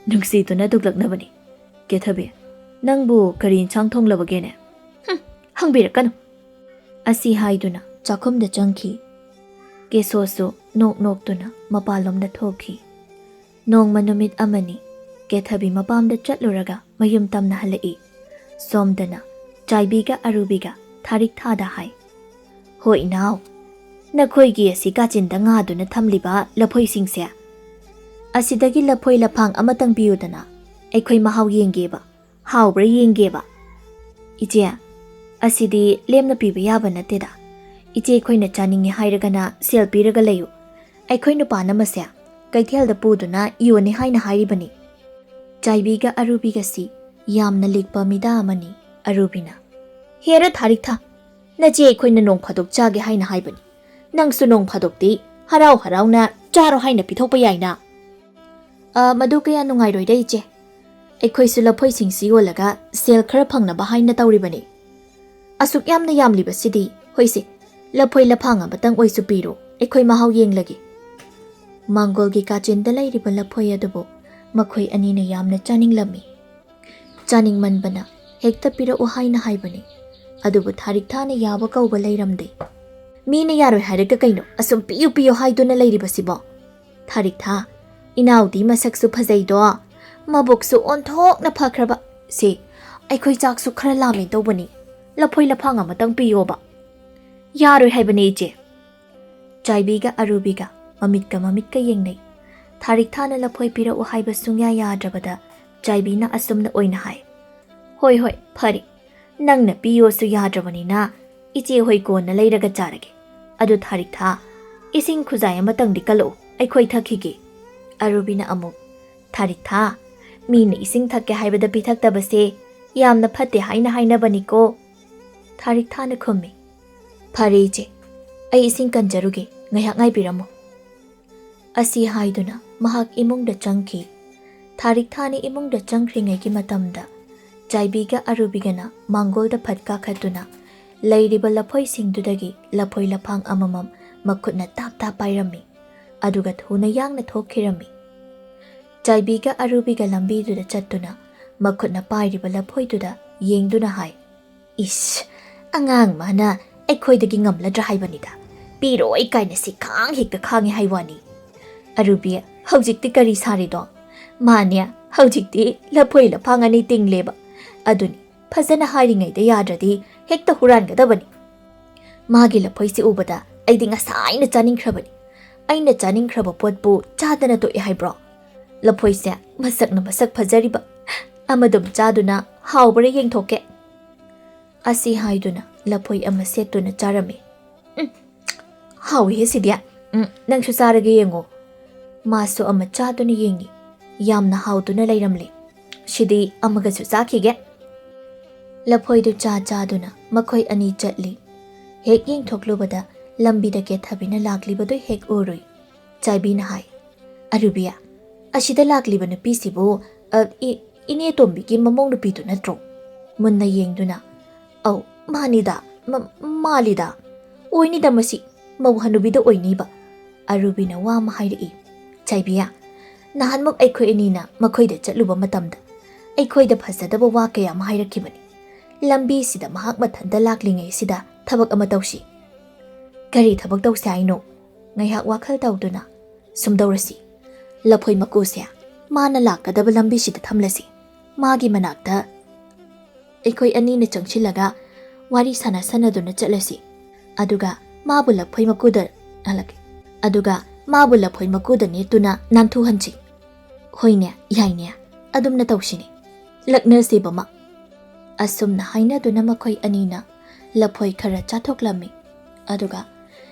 ꯅꯨꯡꯁꯤꯗꯨꯅ ꯗꯨꯛꯂꯛꯅꯕꯅꯤ꯫ ꯀꯦꯊꯕꯤ, ꯅꯪꯕꯨ ꯀꯔꯤ ꯏꯟꯁꯥꯡ ꯊꯣꯡꯂꯕꯒꯦꯅꯦ? ꯍꯨꯝ, ꯍꯪꯕꯤꯔꯛꯀꯅꯨ꯫" ꯑꯁꯤ ꯍꯥꯏꯗꯨꯅ ꯆꯥꯛꯈꯨꯝꯗ ꯆꯪꯈꯤ꯫ ꯀꯦꯁꯣꯁꯨ ꯅꯣꯛ ꯅꯣꯛꯇꯨꯅ ꯃꯄꯥꯟꯂꯣꯝꯗ ꯊꯣꯛꯈꯤ꯫ ꯅꯣꯡꯃ ꯅꯨꯃꯤꯠ ꯑꯃꯅꯤ꯫ ꯀꯦꯊꯕꯤ ꯃꯄꯥꯝꯗ ꯆꯠꯂꯨꯔꯒ ꯃꯌꯨꯝ ꯇꯝꯅ ꯍꯜꯂꯛꯏ꯫ ꯁꯣꯝꯗꯅ ꯆꯥꯏꯕꯤꯒ ꯑꯔꯨꯕꯤꯒ ꯊꯥꯔꯤꯛ ꯊꯥꯗ ꯍꯥꯏ, "ꯍꯣ ꯏꯅꯥꯎ, ꯅꯈꯣꯏꯒꯤ ꯑꯁꯤ ꯀꯥꯆꯤꯟꯗ ꯉꯥꯗꯨꯅ ꯊꯝꯂꯤꯕ ꯂꯐꯣꯏꯁꯤꯡꯁꯦ, ꯑꯁꯤꯗꯒꯤ ꯂꯐꯣꯏ ꯂꯐꯥꯡ ꯑꯃꯇꯪ ꯄꯤꯌꯨꯗꯅ, ꯑꯩꯈꯣꯏ ꯃꯍꯥꯎ ꯌꯦꯡꯒꯦꯕ꯫ ꯍꯥꯎꯕ꯭ꯔꯥ ꯌꯦꯡꯒꯦꯕ꯫" "ꯏꯆꯦ, ꯑꯁꯤꯗꯤ ꯂꯦꯝꯅ ꯄꯤꯕ ꯌꯥꯕ ꯅꯠꯇꯦꯗ꯫ ꯏꯆꯦ ꯑꯩꯈꯣꯏꯅ ꯆꯥꯅꯤꯡꯉꯤ ꯍꯥꯏꯔꯒꯅ ꯁꯦꯜ ꯄꯤꯔꯒ ꯂꯩꯌꯨ꯫ ꯑꯩꯈꯣꯏ ꯅꯨꯄꯥꯅ ꯃꯁꯦ ꯀꯩꯊꯦꯜꯗ ꯄꯨꯗꯨꯅ ꯌꯣꯟꯅꯤ ꯍꯥꯏꯅ ꯍꯥꯏꯔꯤꯕꯅꯤ꯫" ꯆꯥꯏꯕꯤꯒ ꯑꯔꯨꯕꯤꯒꯁꯤ ꯌꯥꯝꯅ ꯂꯤꯛꯄ ꯃꯤꯗꯥ ꯑꯃꯅꯤ꯫ ꯑꯔꯨꯕꯤꯅ, "ꯍꯦꯔ ꯊꯥꯔꯤꯛꯊꯥ, ꯅꯆꯦ ꯑꯩꯈꯣꯏꯅ ꯅꯣꯡ ꯐꯥꯗꯣꯛ ꯆꯥꯒꯦ ꯍꯥꯏꯅ ꯍꯥꯏꯕꯅꯤ꯫ ꯅꯪꯁꯨ ꯅꯣꯡ ꯐꯥꯗꯣꯛꯇꯤ ꯍꯔꯥꯎ ꯍꯔꯥꯎꯅ ꯆꯥꯔꯣ ꯍꯥꯏꯅ ꯄꯤꯊꯣꯛꯄ ꯌꯥꯏꯅ꯫" "ꯑ, ꯃꯗꯨ ꯀꯌꯥ ꯅꯨꯡꯉꯥꯏꯔꯣꯏꯗ ꯏꯆꯦ꯫ ꯑꯩꯈꯣꯏꯁꯨ ꯂꯐꯣꯏꯁꯤꯡꯁꯤ ꯌꯣꯜꯂꯒ ꯁꯦꯜ ꯈꯔ ꯐꯪꯅꯕ ꯍꯥꯏꯅ ꯇꯧꯔꯤꯕꯅꯤ꯫ ꯑꯁꯨꯛ ꯌꯥꯝꯅ ꯌꯥꯝꯂꯤꯕꯁꯤꯗꯤ, ꯍꯣꯏꯁꯦ, ꯂꯐꯣꯏ ꯂꯐꯥꯡ ꯑꯃꯇꯪ ꯑꯣꯏꯁꯨ ꯄꯤꯔꯣ, ꯑꯩꯈꯣꯏ ꯃꯍꯥꯎ ꯌꯦꯡꯂꯒꯦ꯫" ꯃꯥꯡꯒꯣꯜꯒꯤ ꯀꯥꯆꯤꯟꯗ ꯂꯩꯔꯤꯕ ꯂꯐꯣꯏ ꯑꯗꯨꯕꯨ ꯃꯈꯣꯏ ꯑꯅꯤꯅ ꯌꯥꯝꯅ ꯆꯥꯅꯤꯡꯂꯝꯃꯤ꯫ ꯆꯥꯅꯤꯡꯃꯟꯕꯅ ꯍꯦꯛꯇ ꯄꯤꯔꯛꯎ ꯍꯥꯏꯅ ꯍꯥꯏꯕꯅꯤ꯫ ꯑꯗꯨꯕꯨ ꯊꯥꯔꯤꯛꯊꯥꯅ ꯌꯥꯕ ꯀꯧꯕ ꯂꯩꯔꯝꯗꯦ꯫ "ꯃꯤꯅ ꯌꯥꯔꯣꯏ ꯍꯥꯏꯔꯒ ꯀꯩꯅꯣ ꯑꯁꯨꯝ ꯄꯤꯌꯨ ꯄꯤꯌꯨ ꯍꯥꯏꯗꯨꯅ ꯂꯩꯔꯤꯕꯁꯤꯕꯣ? ꯊꯥꯔꯤꯛꯊꯥ, ꯏꯅꯥꯎꯗꯤ ꯃꯁꯛꯁꯨ ꯐꯖꯩꯗꯣ, ꯃꯕꯨꯛꯁꯨ ꯑꯣꯟꯊꯣꯛꯅ ꯐꯈ꯭ꯔꯕ꯫ ꯁꯦ, ꯑꯩꯈꯣꯏ ꯆꯥꯛꯁꯨ ꯈꯔ ꯂꯥꯝꯃꯦ ꯇꯧꯕꯅꯤ, ꯂꯐꯣꯏ ꯂꯐꯥꯡ ꯑꯃꯇꯪ ꯄꯤꯌꯣꯕ꯫" "ꯌꯥꯔꯣꯏ ꯍꯥꯏꯕꯅꯦ ꯏꯆꯦ꯫" ꯆꯥꯏꯕꯤꯒ ꯑꯔꯨꯕꯤꯒ ꯃꯃꯤꯠꯀ ꯃꯃꯤꯠꯀ ꯌꯦꯡꯅꯩ꯫ ꯊꯥꯔꯤꯛꯊꯥꯅ ꯂꯐꯣꯏ ꯄꯤꯔꯛꯎ ꯍꯥꯏꯕ ꯁꯨꯡꯌꯥ ꯌꯥꯗ꯭ꯔꯕꯗ ꯆꯥꯏꯕꯤꯅ ꯑꯁꯨꯝꯅ ꯑꯣꯏꯅ ꯍꯥꯏ, "ꯍꯣꯏ ꯍꯣꯏ, ꯐꯔꯦ, ꯅꯪꯅ ꯄꯤꯌꯣꯁꯨ ꯌꯥꯗ꯭ꯔꯕꯅꯤꯅ ꯏꯆꯦ ꯍꯣꯏ ꯀꯣꯟꯅ ꯂꯩꯔꯒ ꯆꯥꯔꯒꯦ꯫ ꯑꯗꯨ ꯊꯥꯔꯤꯛꯊꯥ, ꯏꯁꯤꯡ ꯈꯨꯖꯥꯏ ꯑꯃꯇꯪꯗꯤ ꯀꯜꯂꯛꯎ꯫ "ꯑꯩꯈꯣꯏ ꯊꯛꯈꯤꯒꯦ꯫" ꯑꯔꯨꯕꯤꯅ ꯑꯃꯨꯛ, "ꯊꯥꯔꯤꯛꯊꯥ, ꯃꯤꯅ ꯏꯁꯤꯡ ꯊꯛꯀꯦ ꯍꯥꯏꯕꯗ ꯄꯤꯊꯛꯇꯕꯁꯦ ꯌꯥꯝꯅ ꯐꯠꯇꯦ ꯍꯥꯏꯅ ꯍꯥꯏꯅꯕꯅꯤꯀꯣ꯫" ꯊꯥꯔꯤꯛꯊꯥꯅ ꯈꯨꯝꯃꯤ, "ꯐꯔꯦ ꯏꯆꯦ, ꯑꯩ ꯏꯁꯤꯡ ꯀꯟꯖꯔꯨꯒꯦ, ꯉꯥꯏꯍꯥꯛ ꯉꯥꯏꯕꯤꯔꯝꯃꯨ꯫" ꯑꯁꯤ ꯍꯥꯏꯗꯨꯅ ꯃꯍꯥꯛ ꯏꯃꯨꯡꯗ ꯆꯪꯈꯤ꯫ ꯊꯥꯔꯤꯛꯊꯥꯅ ꯏꯃꯨꯡꯗ ꯆꯪꯈ꯭ꯔꯤꯉꯩꯒꯤ ꯃꯇꯝꯗ ꯆꯥꯏꯕꯤꯒ ꯑꯔꯨꯕꯤꯒꯅ ꯃꯥꯡꯒꯣꯜꯗ ꯐꯠ ꯀꯥꯈꯠꯇꯨꯅ ꯂꯩꯔꯤꯕ ꯂꯐꯣꯏꯁꯤꯡꯗꯨꯗꯒꯤ ꯂꯐꯣꯏ ꯂꯐꯥꯡ ꯑꯃꯃꯝ ꯃꯈꯨꯠꯅ ꯇꯥꯞ ꯇꯥꯞ ꯄꯥꯏꯔꯝꯃꯤ꯫ ꯑꯗꯨꯒ ꯊꯨꯅ ꯌꯥꯡꯅ ꯊꯣꯛꯈꯤꯔꯝꯃꯤ꯫ ꯆꯥꯏꯕꯤꯒ ꯑꯔꯨꯕꯤꯒ ꯂꯝꯕꯤꯗꯨꯗ ꯆꯠꯇꯨꯅ ꯃꯈꯨꯠꯅ ꯄꯥꯏꯔꯤꯕ ꯂꯐꯣꯏꯗꯨꯗ ꯌꯦꯡꯗꯨꯅ ꯍꯥꯏ, "ꯏꯁ, ꯑꯉꯥꯡ ꯃꯥꯅ ꯑꯩꯈꯣꯏꯗꯒꯤ ꯉꯝꯂꯗ꯭ꯔꯥ ꯍꯥꯏꯕꯅꯤꯗ꯫ ꯄꯤꯔꯣꯏ ꯀꯥꯏꯅ ꯁꯤ ꯈꯥꯡ ꯍꯦꯛꯇ ꯈꯥꯡꯉꯦ ꯍꯥꯏ ꯋꯥꯅꯤ꯫ ꯑꯔꯨꯕꯤ, ꯍꯧꯖꯤꯛꯇꯤ ꯀꯔꯤ ꯁꯥꯔꯤꯗꯣ? ꯃꯥꯅꯦ, ꯍꯧꯖꯤꯛꯇꯤ ꯂꯐꯣꯏ ꯂꯐꯥꯡ ꯑꯅꯤ ꯇꯤꯡꯂꯦꯕ꯫ ꯑꯗꯨꯅꯤ, ꯐꯖꯅ ꯍꯥꯏꯔꯤꯉꯩꯗ ꯌꯥꯗ꯭ꯔꯗꯤ ꯍꯦꯛꯇ ꯍꯨꯔꯥꯟꯒꯗꯕꯅꯤ꯫ ꯃꯥꯒꯤ ꯂꯐꯣꯏꯁꯤ ꯎꯕꯗ ꯑꯩꯗꯤ ꯉꯁꯥꯏꯅ ꯆꯥꯅꯤꯡꯈ꯭ꯔꯕꯅꯤ꯫ ꯑꯩꯅ ꯆꯥꯅꯤꯡꯈ꯭ꯔꯕ ꯄꯣꯠꯄꯨ ꯆꯥꯗꯅ ꯇꯣꯛꯑꯦ ꯍꯥꯏꯕ꯭ꯔꯣ? ꯂꯐꯣꯏꯁꯦ ꯃꯁꯛꯅ ꯃꯁꯛ ꯐꯖꯔꯤꯕ꯫ ꯑꯃꯗꯨꯝ ꯆꯥꯗꯨꯅ ꯍꯥꯎꯕ꯭ꯔꯥ ꯌꯦꯡꯊꯣꯛꯀꯦ꯫" ꯑꯁꯤ ꯍꯥꯏꯗꯨꯅ ꯂꯐꯣꯏ ꯑꯃ ꯁꯦꯠꯇꯨꯅ ꯆꯥꯔꯝꯃꯤ꯫ "ꯎꯝ, ꯍꯥꯎꯏꯍꯦ ꯁꯤꯗꯤ꯫ ꯎꯝ, ꯅꯪꯁꯨ ꯆꯥꯔꯒ ꯌꯦꯡꯉꯣ꯫" ꯃꯥꯁꯨ ꯑꯃ ꯆꯥꯗꯨꯅ ꯌꯦꯡꯉꯤ꯫ ꯌꯥꯝꯅ ꯍꯥꯎꯗꯨꯅ ꯂꯩꯔꯝꯂꯦ꯫ "ꯁꯤꯗꯤ ꯑꯃꯒꯁꯨ ꯆꯥꯈꯤꯒꯦ꯫" ꯂꯐꯣꯏꯗꯨ ꯆꯥ ꯆꯥꯗꯨꯅ ꯃꯈꯣꯏ ꯑꯅꯤ ꯆꯠꯂꯤ꯫ ꯍꯦꯛ ꯌꯦꯡꯊꯣꯛꯂꯨꯕꯗ ꯂꯝꯕꯤꯗ ꯀꯦꯊꯕꯤꯅ ꯂꯥꯛꯂꯤꯕꯗꯨ ꯍꯦꯛ ꯎꯔꯨꯏ꯫ ꯆꯥꯏꯕꯤꯅ ꯍꯥꯏ, "ꯑꯔꯨꯕꯤ, ꯑꯁꯤꯗ ꯂꯥꯛꯂꯤꯕ ꯅꯨꯄꯤꯁꯤꯕꯨ, ꯑ, ꯏ-, ꯏꯅꯦ ꯇꯣꯝꯕꯤꯒꯤ ꯃꯃꯧ ꯅꯨꯄꯤꯗꯨ ꯅꯠꯇ꯭ꯔꯣ?" ꯃꯨꯟꯅ ꯌꯦꯡꯗꯨꯅ, "ꯑꯧ, ꯃꯥꯅꯤꯗ, ꯃ-, ꯃꯥꯜꯂꯤꯗ꯫ ꯑꯣꯏꯅꯤꯗ ꯃꯁꯤ, ꯃꯧ ꯍꯅꯨꯕꯤꯗ ꯑꯣꯏꯅꯤꯕ꯫" ꯑꯔꯨꯕꯤꯅ ꯋꯥ ꯑꯃ ꯍꯥꯏꯔꯛꯏ꯫ "ꯆꯥꯏꯕꯤ, ꯅꯍꯥꯟꯃꯨꯛ ꯑꯩꯈꯣꯏ ꯑꯅꯤꯅ ꯃꯈꯣꯏꯗ ꯆꯠꯂꯨꯕ ꯃꯇꯝꯗ ꯑꯩꯈꯣꯏꯗ ꯐꯖꯗꯕ ꯋꯥ ꯀꯌꯥ ꯑꯃ ꯍꯥꯏꯔꯛꯈꯤꯕꯅꯤ꯫ ꯂꯝꯕꯤꯁꯤꯗ ꯃꯍꯥꯛ ꯃꯊꯟꯇ ꯂꯥꯛꯂꯤꯉꯩꯁꯤꯗ ꯊꯕꯛ ꯑꯃ ꯇꯧꯁꯤ꯫" "ꯀꯔꯤ ꯊꯕꯛ ꯇꯧꯁꯤ ꯍꯥꯏꯅꯣ?" ꯉꯥꯏꯍꯥꯛ ꯋꯥꯈꯜ ꯇꯧꯗꯨꯅ ꯁꯨꯝ ꯇꯧꯔꯁꯤ꯫ ꯂꯐꯣꯏ ꯃꯀꯨꯁꯦ ꯃꯥꯅ ꯂꯥꯛꯀꯗꯕ ꯂꯝꯕꯤꯁꯤꯗ ꯊꯝꯂꯁꯤ꯫ ꯃꯥꯒꯤ ꯃꯅꯥꯛꯇ ꯑꯩꯈꯣꯏ ꯑꯅꯤꯅ ꯆꯪꯁꯤꯜꯂꯒ ꯋꯥꯔꯤ ꯁꯥꯟꯅ ꯁꯥꯟꯅꯗꯨꯅ ꯆꯠꯂꯁꯤ꯫ ꯑꯗꯨꯒ ꯃꯥꯕꯨ ꯂꯐꯣꯏ ꯃꯀꯨꯗ, ꯍꯜꯂꯛꯀꯦ꯫ ꯑꯗꯨꯒ ꯃꯥꯕꯨ ꯂꯐꯣꯏ ꯃꯀꯨꯗ ꯅꯦꯠꯇꯨꯅ ꯅꯥꯟꯊꯨꯍꯟꯁꯤ꯫ "ꯍꯣꯏꯅꯦ, ꯌꯥꯏꯅꯦ꯫ ꯑꯗꯨꯝꯅ ꯇꯧꯁꯤꯅꯦ꯫" "ꯂꯛꯅꯁꯦꯕꯃ꯫" ꯑꯁꯨꯝꯅ ꯍꯥꯏꯅꯗꯨꯅ ꯃꯈꯣꯏ ꯑꯅꯤꯅ ꯂꯐꯣꯏ ꯈꯔ ꯆꯥꯊꯣꯛꯂꯝꯃꯤ꯫ ꯑꯗꯨꯒ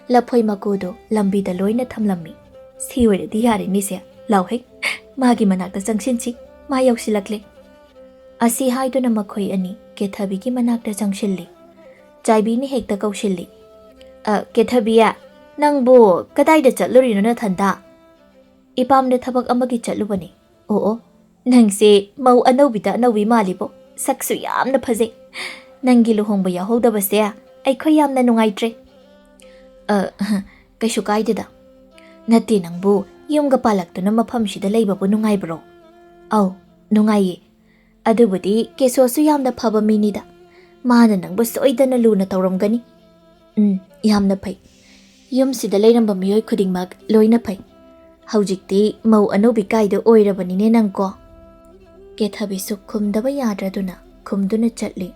ꯂꯐꯣꯏ ꯃꯀꯨꯗꯨ ꯂꯝꯕꯤꯗ ꯂꯣꯏꯅ ꯊꯝꯂꯝꯃꯤ꯫ "ꯁꯤ ꯑꯣꯏꯔꯗꯤ ꯌꯥꯔꯦꯅꯦꯁꯦ, ꯂꯥꯎꯍꯦ, ꯃꯥꯒꯤ ꯃꯅꯥꯛꯇ ꯆꯪꯁꯤꯟꯁꯤ, ꯃꯥ ꯌꯧꯁꯤꯜꯂꯛꯂꯦ"꯫ ꯑꯁꯤ ꯍꯥꯏꯗꯨꯅ ꯃꯈꯣꯏ ꯑꯅꯤ ꯀꯦꯊꯕꯤꯒꯤ ꯃꯅꯥꯛꯇ ꯆꯪꯁꯤꯜꯂꯤ꯫ ꯆꯥꯏꯕꯤꯅ ꯍꯦꯛꯇ ꯀꯧꯁꯤꯜꯂꯤ꯫ "ꯑ, ꯀꯦꯊꯕꯤ, ꯅꯪꯕꯨ ꯀꯗꯥꯏꯗ ꯆꯠꯂꯨꯔꯤꯅꯣ ꯅꯊꯟꯗ?" "ꯏꯄꯥꯝꯗ ꯊꯕꯛ ꯑꯃꯒꯤ ꯆꯠꯂꯨꯕꯅꯤ"꯫ "ꯑꯣ ꯑꯣ, ꯅꯪꯁꯦ ꯃꯧ ꯑꯅꯧꯕꯤꯗ ꯑꯅꯧꯕꯤ ꯃꯥꯜꯂꯤꯕꯣ, ꯁꯛꯁꯨ ꯌꯥꯝꯅ ꯐꯖꯩ꯫ ꯅꯪꯒꯤ ꯂꯨꯍꯣꯡꯕ ꯌꯥꯎꯍꯧꯗꯕꯁꯦ ꯑꯩꯈꯣꯏ ꯌꯥꯝꯅ ꯅꯨꯡꯉꯥꯏꯇ꯭ꯔꯦ"꯫ "ꯑ, ꯀꯩꯁꯨ ꯀꯥꯏꯗꯦꯗ"꯫ "ꯅꯠꯇꯦ, ꯅꯪꯕꯨ ꯌꯨꯝꯒ ꯄꯥꯜꯂꯛꯇꯨꯅ ꯃꯐꯝꯁꯤꯗ ꯂꯩꯕꯕꯨ ꯅꯨꯡꯉꯥꯏꯕ꯭ꯔꯣ?" "ꯑꯧ, ꯅꯨꯡꯉꯥꯏꯌꯦ꯫ ꯑꯗꯨꯕꯨꯗꯤ ꯀꯦꯁꯣꯁꯨ ꯌꯥꯝꯅ ꯐꯕ ꯃꯤꯅꯤꯗ꯫ ꯃꯥꯅ ꯅꯪꯕꯨ ꯁꯣꯏꯗꯅ ꯂꯨꯅ ꯇꯧꯔꯝꯒꯅꯤ"꯫ "ꯎꯝ, ꯌꯥꯝꯅ ꯐꯩ꯫ ꯌꯨꯝꯁꯤꯗ ꯂꯩꯔꯝꯕ ꯃꯤꯑꯣꯏ ꯈꯨꯗꯤꯡꯃꯛ ꯂꯣꯏꯅ ꯐꯩ꯫ ꯍꯧꯖꯤꯛꯇꯤ ꯃꯧ ꯑꯅꯧꯕꯤ ꯀꯥꯏꯗꯣ ꯑꯣꯏꯔꯕꯅꯤꯅꯦ ꯅꯪꯀꯣ"꯫ ꯀꯦꯊꯕꯤꯁꯨ ꯈꯨꯝꯗꯕ ꯌꯥꯗ꯭ꯔꯗꯨꯅ ꯈꯨꯝꯗꯨꯅ ꯆꯠꯂꯤ꯫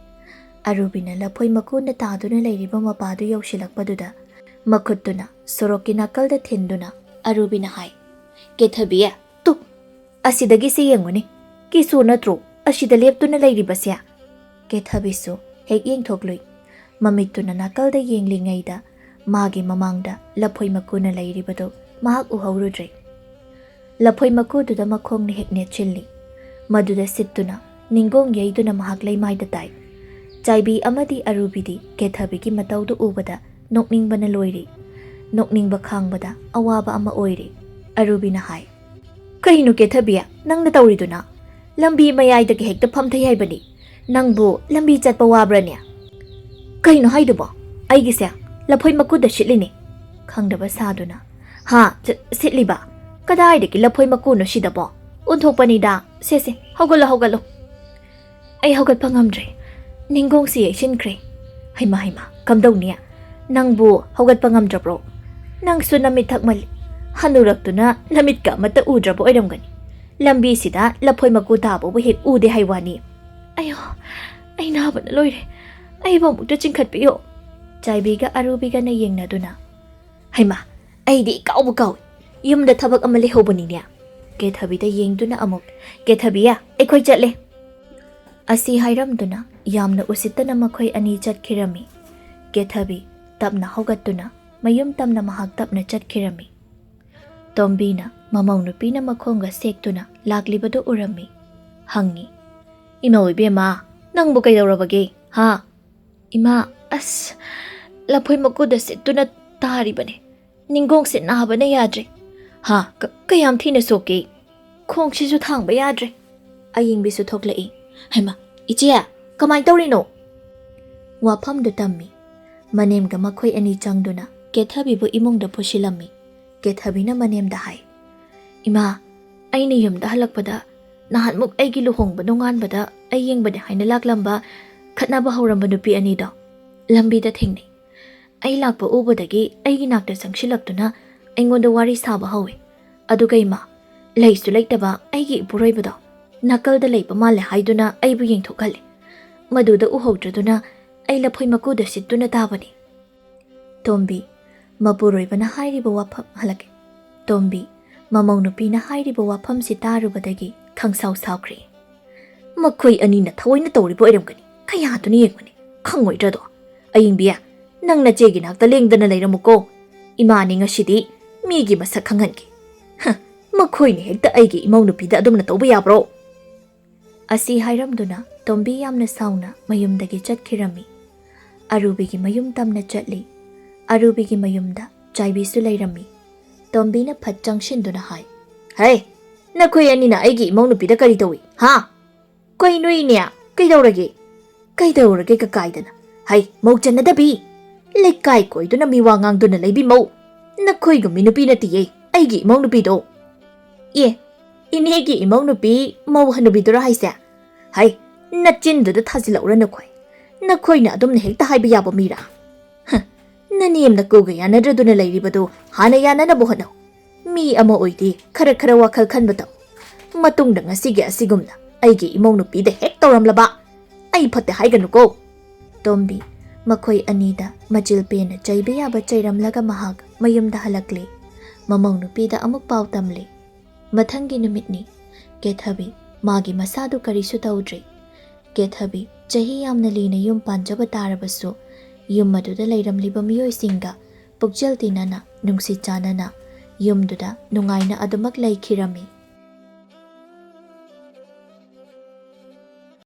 ꯑꯔꯨꯕꯤꯅ ꯂꯐꯣꯏ ꯃꯀꯨꯅ ꯇꯥꯗꯨꯅ ꯂꯩꯔꯤꯕ ꯃꯄꯥꯗꯨ ꯌꯧꯁꯤꯜꯂꯛꯄꯗꯨꯗ ꯃꯈꯨꯠꯇꯨꯅ ꯁꯣꯔꯣꯛꯀꯤ ꯅꯥꯀꯜꯗ ꯊꯤꯟꯗꯨꯅ ꯑꯔꯨꯕꯤꯅ ꯍꯥꯏ, "ꯀꯦꯊꯕꯤ, ꯇꯨ, ꯑꯁꯤꯗꯒꯤꯁꯦ ꯌꯦꯡꯉꯨꯅꯦ, ꯀꯤꯁꯨ ꯅꯠꯇ꯭ꯔꯣ ꯑꯁꯤꯗ ꯂꯦꯞꯇꯨꯅ ꯂꯩꯔꯤꯕꯁꯦ?" ꯀꯦꯊꯕꯤꯁꯨ ꯍꯦꯛ ꯌꯦꯡꯊꯣꯛꯂꯨꯏ꯫ ꯃꯃꯤꯠꯇꯨꯅ ꯅꯥꯀꯜꯗ ꯌꯦꯡꯂꯤꯉꯩꯗ ꯃꯥꯒꯤ ꯃꯃꯥꯡꯗ ꯂꯐꯣꯏ ꯃꯀꯨꯅ ꯂꯩꯔꯤꯕꯗꯨ ꯃꯍꯥꯛ ꯎꯍꯧꯔꯨꯗ꯭ꯔꯦ꯫ ꯂꯐꯣꯏ ꯃꯀꯨꯗꯨꯗ ꯃꯈꯣꯡꯅ ꯍꯦꯛ ꯅꯦꯠꯁꯤꯜꯂꯤ꯫ ꯃꯗꯨꯗ ꯁꯤꯠꯇꯨꯅ ꯅꯤꯡꯒꯣꯡ ꯌꯩꯗꯨꯅ ꯃꯍꯥꯛ ꯂꯩꯃꯥꯏꯗ ꯇꯥꯏ꯫ ꯆꯥꯏꯕꯤ ꯑꯃꯗꯤ ꯑꯔꯨꯕꯤꯗꯤ ꯀꯦꯊꯕꯤꯒꯤ ꯃꯇꯧꯗꯨ ꯎꯕꯗ ꯅꯣꯛꯅꯤꯡꯕꯅ ꯂꯣꯏꯔꯤ꯫ ꯅꯣꯛꯅꯤꯡꯕ ꯈꯥꯡꯕꯗ ꯑꯋꯥꯕ ꯑꯃ ꯑꯣꯏꯔꯤ꯫ ꯑꯔꯨꯕꯤꯅ ꯍꯥꯏ, "ꯀꯩꯅꯣ ꯀꯦꯊꯕꯤ, ꯅꯪꯅ ꯇꯧꯔꯤꯗꯨꯅ? ꯂꯝꯕꯤ ꯃꯌꯥꯏꯗꯒꯤ ꯍꯦꯛꯇ ꯐꯝꯊꯩ ꯍꯥꯏꯕꯅꯤ꯫ ꯅꯪꯕꯨ ꯂꯝꯕꯤ ꯆꯠꯄ ꯋꯥꯕ꯭ꯔꯅꯦ?" "ꯀꯩꯅꯣ ꯍꯥꯏꯗꯨꯕꯣ? ꯑꯩꯒꯤꯁꯦ ꯂꯐꯣꯏ ꯃꯀꯨꯗ ꯁꯤꯠꯂꯤꯅꯦ"꯫ ꯈꯪꯗꯕ ꯁꯥꯗꯨꯅ, "ꯍꯥ? ꯁꯤ-, ꯁꯤꯠꯂꯤꯕ? ꯀꯗꯥꯏꯗꯒꯤ ꯂꯐꯣꯏ ꯃꯀꯨꯅꯣ ꯁꯤꯗꯕꯣ? ꯑꯣꯟꯊꯣꯛꯄꯅꯤꯗ꯫ ꯁꯦ, ꯁꯦ, ꯍꯧꯒꯠꯂꯣ, ꯍꯧꯒꯠꯂꯣ"꯫ "ꯑꯩ ꯍꯧꯒꯠꯄ ꯉꯝꯗ꯭ꯔꯦ꯫ ꯅꯤꯡꯒꯣꯡꯁꯤ ꯌꯩꯁꯤꯟꯈ꯭ꯔꯦ꯫ ꯍꯩꯃꯥ, ꯍꯩꯃꯥ, ꯀꯝꯗꯧꯅꯤ? ꯅꯪꯕꯨ ꯍꯧꯒꯠꯄ ꯉꯝꯗ꯭ꯔꯕ꯭ꯔꯣ? ꯅꯪꯁꯨ ꯅꯃꯤꯠ ꯊꯛꯃꯜꯂꯤ꯫ ꯍꯅꯨꯔꯛꯇꯨꯅ ꯅꯃꯤꯠꯀ ꯑꯃꯠꯇ ꯎꯗ꯭ꯔꯕ ꯑꯣꯏꯔꯝꯒꯅꯤ꯫ ꯂꯝꯕꯤꯁꯤꯗ ꯂꯐꯣꯏ ꯃꯀꯨ ꯇꯥꯕꯕꯨ ꯍꯦꯛ ꯎꯗꯦ ꯍꯥꯏ ꯋꯥꯅꯤ꯫ ꯑꯌꯣ, ꯑꯩ ꯅꯥꯕꯅ ꯂꯣꯏꯔꯦ꯫ ꯑꯩꯕꯨ ꯑꯃꯨꯛꯇ ꯆꯤꯡꯈꯠꯄꯤꯌꯣ"꯫ ꯆꯥꯏꯕꯤꯒ ꯑꯔꯨꯕꯤꯒꯅ ꯌꯦꯡꯅꯗꯨꯅ, "ꯍꯩꯃꯥ, ꯑꯩꯗꯤ ꯏꯀꯥꯎꯕꯨ ꯀꯥꯎꯏ꯫ ꯌꯨꯝꯗ ꯊꯕꯛ ꯑꯃ ꯂꯩꯍꯧꯕꯅꯤꯅꯦ"꯫ ꯀꯦꯊꯕꯤꯗ ꯌꯦꯡꯗꯨꯅ ꯑꯃꯨꯛ, "ꯀꯦꯊꯕꯤ, ꯑꯩꯈꯣꯏ ꯆꯠꯂꯦ"꯫ ꯑꯁꯤ ꯍꯥꯏꯔꯝꯗꯨꯅ ꯌꯥꯝꯅ ꯎꯁꯤꯠꯇꯅ ꯃꯈꯣꯏ ꯑꯅꯤ ꯆꯠꯈꯤꯔꯝꯃꯤ꯫ ꯀꯦꯊꯕꯤ ꯇꯞꯅ ꯍꯧꯒꯠꯇꯨꯅ ꯃꯌꯨꯝ ꯇꯝꯅ ꯃꯍꯥꯛ ꯇꯞꯅ ꯆꯠꯈꯤꯔꯝꯃꯤ꯫ ꯇꯣꯝꯕꯤꯅ ꯃꯃꯧ ꯅꯨꯄꯤꯅ ꯃꯈꯣꯡꯒ ꯁꯦꯛꯇꯨꯅ ꯂꯥꯛꯂꯤꯕꯗꯨ ꯎꯔꯝꯃꯤ꯫ ꯍꯪꯉꯤ, "ꯏꯃꯧ ꯏꯕꯦꯝꯃ, ꯅꯪꯕꯨ ꯀꯩꯗꯧꯔꯕꯒꯦ, ꯍꯥ?" "ꯏꯃꯥ, ꯑꯁ, ꯂꯐꯣꯏ ꯃꯀꯨꯗ ꯁꯤꯠꯇꯨꯅ ꯇꯥꯔꯤꯕꯅꯦ꯫ ꯅꯤꯡꯒꯣꯡꯁꯦ ꯅꯥꯕꯅ ꯌꯥꯗ꯭ꯔꯦ꯫ ꯍꯥ, ꯀ-, ꯀꯌꯥꯝ ꯊꯤꯅ ꯁꯣꯛꯀꯦ? ꯈꯣꯡꯁꯤꯁꯨ ꯊꯥꯡꯕ ꯌꯥꯗ꯭ꯔꯦ꯫" ꯑꯌꯤꯡꯕꯤꯁꯨ ꯊꯣꯛꯂꯛꯏ꯫ "ꯍꯩꯃꯥ, ꯏꯆꯦ, ꯀꯃꯥꯏ ꯇꯧꯔꯤꯅꯣ?" ꯋꯥꯐꯝꯗꯨ ꯇꯝꯃꯤ꯫ ꯃꯅꯦꯝꯒ ꯃꯈꯣꯏ ꯑꯅꯤ ꯆꯪꯗꯨꯅ ꯀꯦꯊꯕꯤꯕꯨ ꯏꯃꯨꯡꯗ ꯄꯨꯁꯤꯜꯂꯝꯃꯤ꯫ ꯀꯦꯊꯕꯤꯅ ꯃꯅꯦꯝꯗ ꯍꯥꯏ, "ꯏꯃꯥ, ꯑꯩꯅ ꯌꯨꯝꯗ ꯍꯜꯂꯛꯄꯗ ꯅꯍꯥꯟꯃꯨꯛ ꯑꯩꯒꯤ ꯂꯨꯍꯣꯡꯕ ꯅꯣꯡꯉꯥꯟꯕꯗ ꯑꯩ ꯌꯦꯡꯕꯅꯦ ꯍꯥꯏꯅ ꯂꯥꯛꯂꯝꯕ, ꯈꯠꯅꯕ ꯍꯧꯔꯝꯕ ꯅꯨꯄꯤ ꯑꯅꯤꯗꯣ ꯂꯝꯕꯤꯗ ꯊꯦꯡꯅꯩ꯫ ꯑꯩ ꯂꯥꯛꯄ ꯎꯕꯗꯒꯤ ꯑꯩꯒꯤ ꯅꯥꯛꯇ ꯆꯪꯁꯤꯜꯂꯛꯇꯨꯅ ꯑꯩꯉꯣꯟꯗ ꯋꯥꯔꯤ ꯁꯥꯕ ꯍꯧꯏ꯫ ꯑꯗꯨꯒ ꯏꯃꯥ, ꯂꯩꯁꯨ ꯂꯩꯇꯕ ꯑꯩꯒꯤ ꯏꯄꯨꯔꯣꯏꯕꯗꯣ ꯅꯥꯀꯜꯗ ꯂꯩꯕ ꯃꯥꯜꯂꯦ ꯍꯥꯏꯗꯨꯅ ꯑꯩꯕꯨ ꯌꯦꯡꯊꯣꯛꯍꯜꯂꯦ꯫ ꯃꯗꯨꯗ ꯎꯍꯧꯗ꯭ꯔꯗꯨꯅ ꯑꯩ ꯂꯐꯣꯏ ꯃꯀꯨꯗ ꯁꯤꯠꯇꯨꯅ ꯇꯥꯕꯅꯤ꯫" ꯇꯣꯝꯕꯤ, ꯃꯄꯨꯔꯣꯏꯕꯅ ꯍꯥꯏꯔꯤꯕ ꯋꯥꯐꯝ ꯍꯜꯂꯛꯀꯦ꯫ ꯇꯣꯝꯕꯤ, ꯃꯃꯧ ꯅꯨꯄꯤꯅ ꯍꯥꯏꯔꯤꯕ ꯋꯥꯐꯝꯁꯤ ꯇꯥꯔꯨꯕꯗꯒꯤ ꯈꯪꯁꯥꯎ ꯁꯥꯎꯈ꯭ꯔꯦ꯫ "ꯃꯈꯣꯏ ꯑꯅꯤꯅ ꯊꯑꯣꯏꯅ ꯇꯧꯔꯤꯕ ꯑꯣꯏꯔꯝꯒꯅꯤ꯫ ꯀꯌꯥꯗꯨꯅ ꯌꯦꯡꯕꯅꯤ, ꯈꯪꯉꯣꯏꯗ꯭ꯔꯗꯣ? ꯑꯌꯤꯡꯕꯤ, ꯅꯪ ꯅꯆꯦꯒꯤ ꯅꯥꯛꯇ ꯂꯦꯡꯗꯅ ꯂꯩꯔꯝꯃꯨꯀꯣ꯫ ꯏꯃꯥꯅꯤ ꯉꯁꯤꯗꯤ ꯃꯤꯒꯤ ꯃꯁꯛ ꯈꯪꯍꯟꯒꯦ꯫ ꯍ, ꯃꯈꯣꯏꯅ ꯍꯦꯛꯇ ꯑꯩꯒꯤ ꯏꯃꯧ ꯅꯨꯄꯤꯗ ꯑꯗꯨꯝꯅ ꯇꯧꯕ ꯌꯥꯕ꯭ꯔꯣ?" ꯑꯁꯤ ꯍꯥꯏꯔꯝꯗꯨꯅ ꯇꯣꯝꯕꯤ ꯌꯥꯝꯅ ꯁꯥꯎꯅ ꯃꯌꯨꯝꯗꯒꯤ ꯆꯠꯈꯤꯔꯝꯃꯤ꯫ ꯑꯔꯨꯕꯤꯒꯤ ꯃꯌꯨꯝ ꯇꯝꯅ ꯆꯠꯂꯤ꯫ ꯑꯔꯨꯕꯤꯒꯤ ꯃꯌꯨꯝꯗ ꯆꯥꯏꯕꯤꯁꯨ ꯂꯩꯔꯝꯃꯤ꯫ ꯇꯣꯝꯕꯤꯅ ꯐꯠ ꯆꯪꯁꯤꯟꯗꯨꯅ ꯍꯥꯏ, "ꯍꯩ, ꯅꯈꯣꯏ ꯑꯅꯤꯅ ꯑꯩꯒꯤ ꯏꯃꯧ ꯅꯨꯄꯤꯗ ꯀꯔꯤ ꯇꯧꯏ, ꯍꯥ? ꯀꯩꯅꯣ ꯏꯅꯦ? ꯀꯩꯗꯧꯔꯒꯦ? ꯀꯩꯗꯧꯔꯒꯦ ꯀꯀꯥꯏꯗꯅ? ꯍꯩ, ꯃꯧ ꯆꯟꯅꯗꯕꯤ! ꯂꯩꯀꯥꯏ ꯀꯣꯏꯗꯨꯅ ꯃꯤ ꯋꯥ ꯉꯥꯡꯗꯨꯅ ꯂꯩꯕꯤ ꯃꯧ! ꯅꯈꯣꯏꯒꯨꯝꯕꯤ ꯅꯨꯄꯤ ꯅꯠꯇꯤꯌꯦ ꯑꯩꯒꯤ ꯏꯃꯧ ꯅꯨꯄꯤꯗꯣ!" "ꯑꯦ, ꯏꯅꯦꯒꯤ ꯏꯃꯧ ꯅꯨꯄꯤ ꯃꯧ ꯍꯅꯨꯕꯤꯗꯨꯔꯣ ꯍꯥꯏꯁꯦ? ꯍꯩ, ꯅꯆꯤꯟꯗꯨꯗ ꯊꯥꯖꯤꯜꯂꯛꯎꯔ ꯅꯈꯣꯏ? ꯅꯈꯣꯏꯅ ꯑꯗꯨꯝꯅ ꯍꯦꯛꯇ ꯍꯥꯏꯕ ꯌꯥꯕ ꯃꯤꯔꯥ? ꯍ, ꯅꯅꯦꯝ ꯅꯀꯨꯒ ꯌꯥꯅꯗ꯭ꯔꯗꯨꯅ ꯂꯩꯔꯤꯕꯗꯨ ꯍꯥꯟꯅ ꯌꯥꯅꯅꯕ ꯍꯣꯠꯅꯧ꯫ ꯃꯤ ꯑꯃ ꯑꯣꯏꯗꯤ ꯈꯔ ꯈꯔ ꯋꯥꯈꯜ ꯈꯟꯕ ꯇꯝꯃꯨ꯫ ꯃꯇꯨꯡꯗ ꯉꯁꯤꯒꯤ ꯑꯁꯤꯒꯨꯝꯅ ꯑꯩꯒꯤ ꯏꯃꯧ ꯅꯨꯄꯤꯗ ꯍꯦꯛ ꯇꯧꯔꯝꯂꯕ, ꯑꯩ ꯐꯠꯇꯦ ꯍꯥꯏꯒꯅꯨꯀꯣ꯫" ꯇꯣꯝꯕꯤ, ꯃꯈꯣꯏ ꯑꯅꯤꯗ ꯃꯆꯤꯜ ꯄꯦꯟꯅ ꯆꯩꯕ ꯌꯥꯕ ꯆꯩꯔꯝꯂꯒ ꯃꯍꯥꯛ ꯃꯌꯨꯝꯗ ꯍꯜꯂꯛꯂꯦ꯫ ꯃꯃꯧ ꯅꯨꯄꯤꯗ ꯑꯃꯨꯛ ꯄꯥꯎ ꯇꯝꯂꯦ꯫ ꯃꯊꯪꯒꯤ ꯅꯨꯃꯤꯠꯅꯤ꯫ ꯀꯦꯊꯕꯤ, ꯃꯥꯒꯤ ꯃꯁꯥꯗꯨ ꯀꯔꯤꯁꯨ ꯇꯧꯗ꯭ꯔꯦ꯫ ꯀꯦꯊꯕꯤ, ꯆꯍꯤ ꯌꯥꯝꯅ ꯂꯤꯅ ꯌꯨꯝ ꯄꯥꯟꯖꯕ ꯇꯥꯔꯕꯁꯨ, ꯌꯨꯝ ꯑꯗꯨꯗ ꯂꯩꯔꯝꯂꯤꯕ ꯃꯤꯑꯣꯏꯁꯤꯡꯒ ꯄꯨꯛꯆꯦꯜ ꯇꯤꯟꯅꯅ, ꯅꯨꯡꯁꯤ ꯆꯥꯟꯅꯅ, ꯌꯨꯝꯗꯨꯗ ꯅꯨꯡꯉꯥꯏꯅ ꯑꯗꯨꯃꯛ ꯂꯩꯈꯤꯔꯝꯃꯤ꯫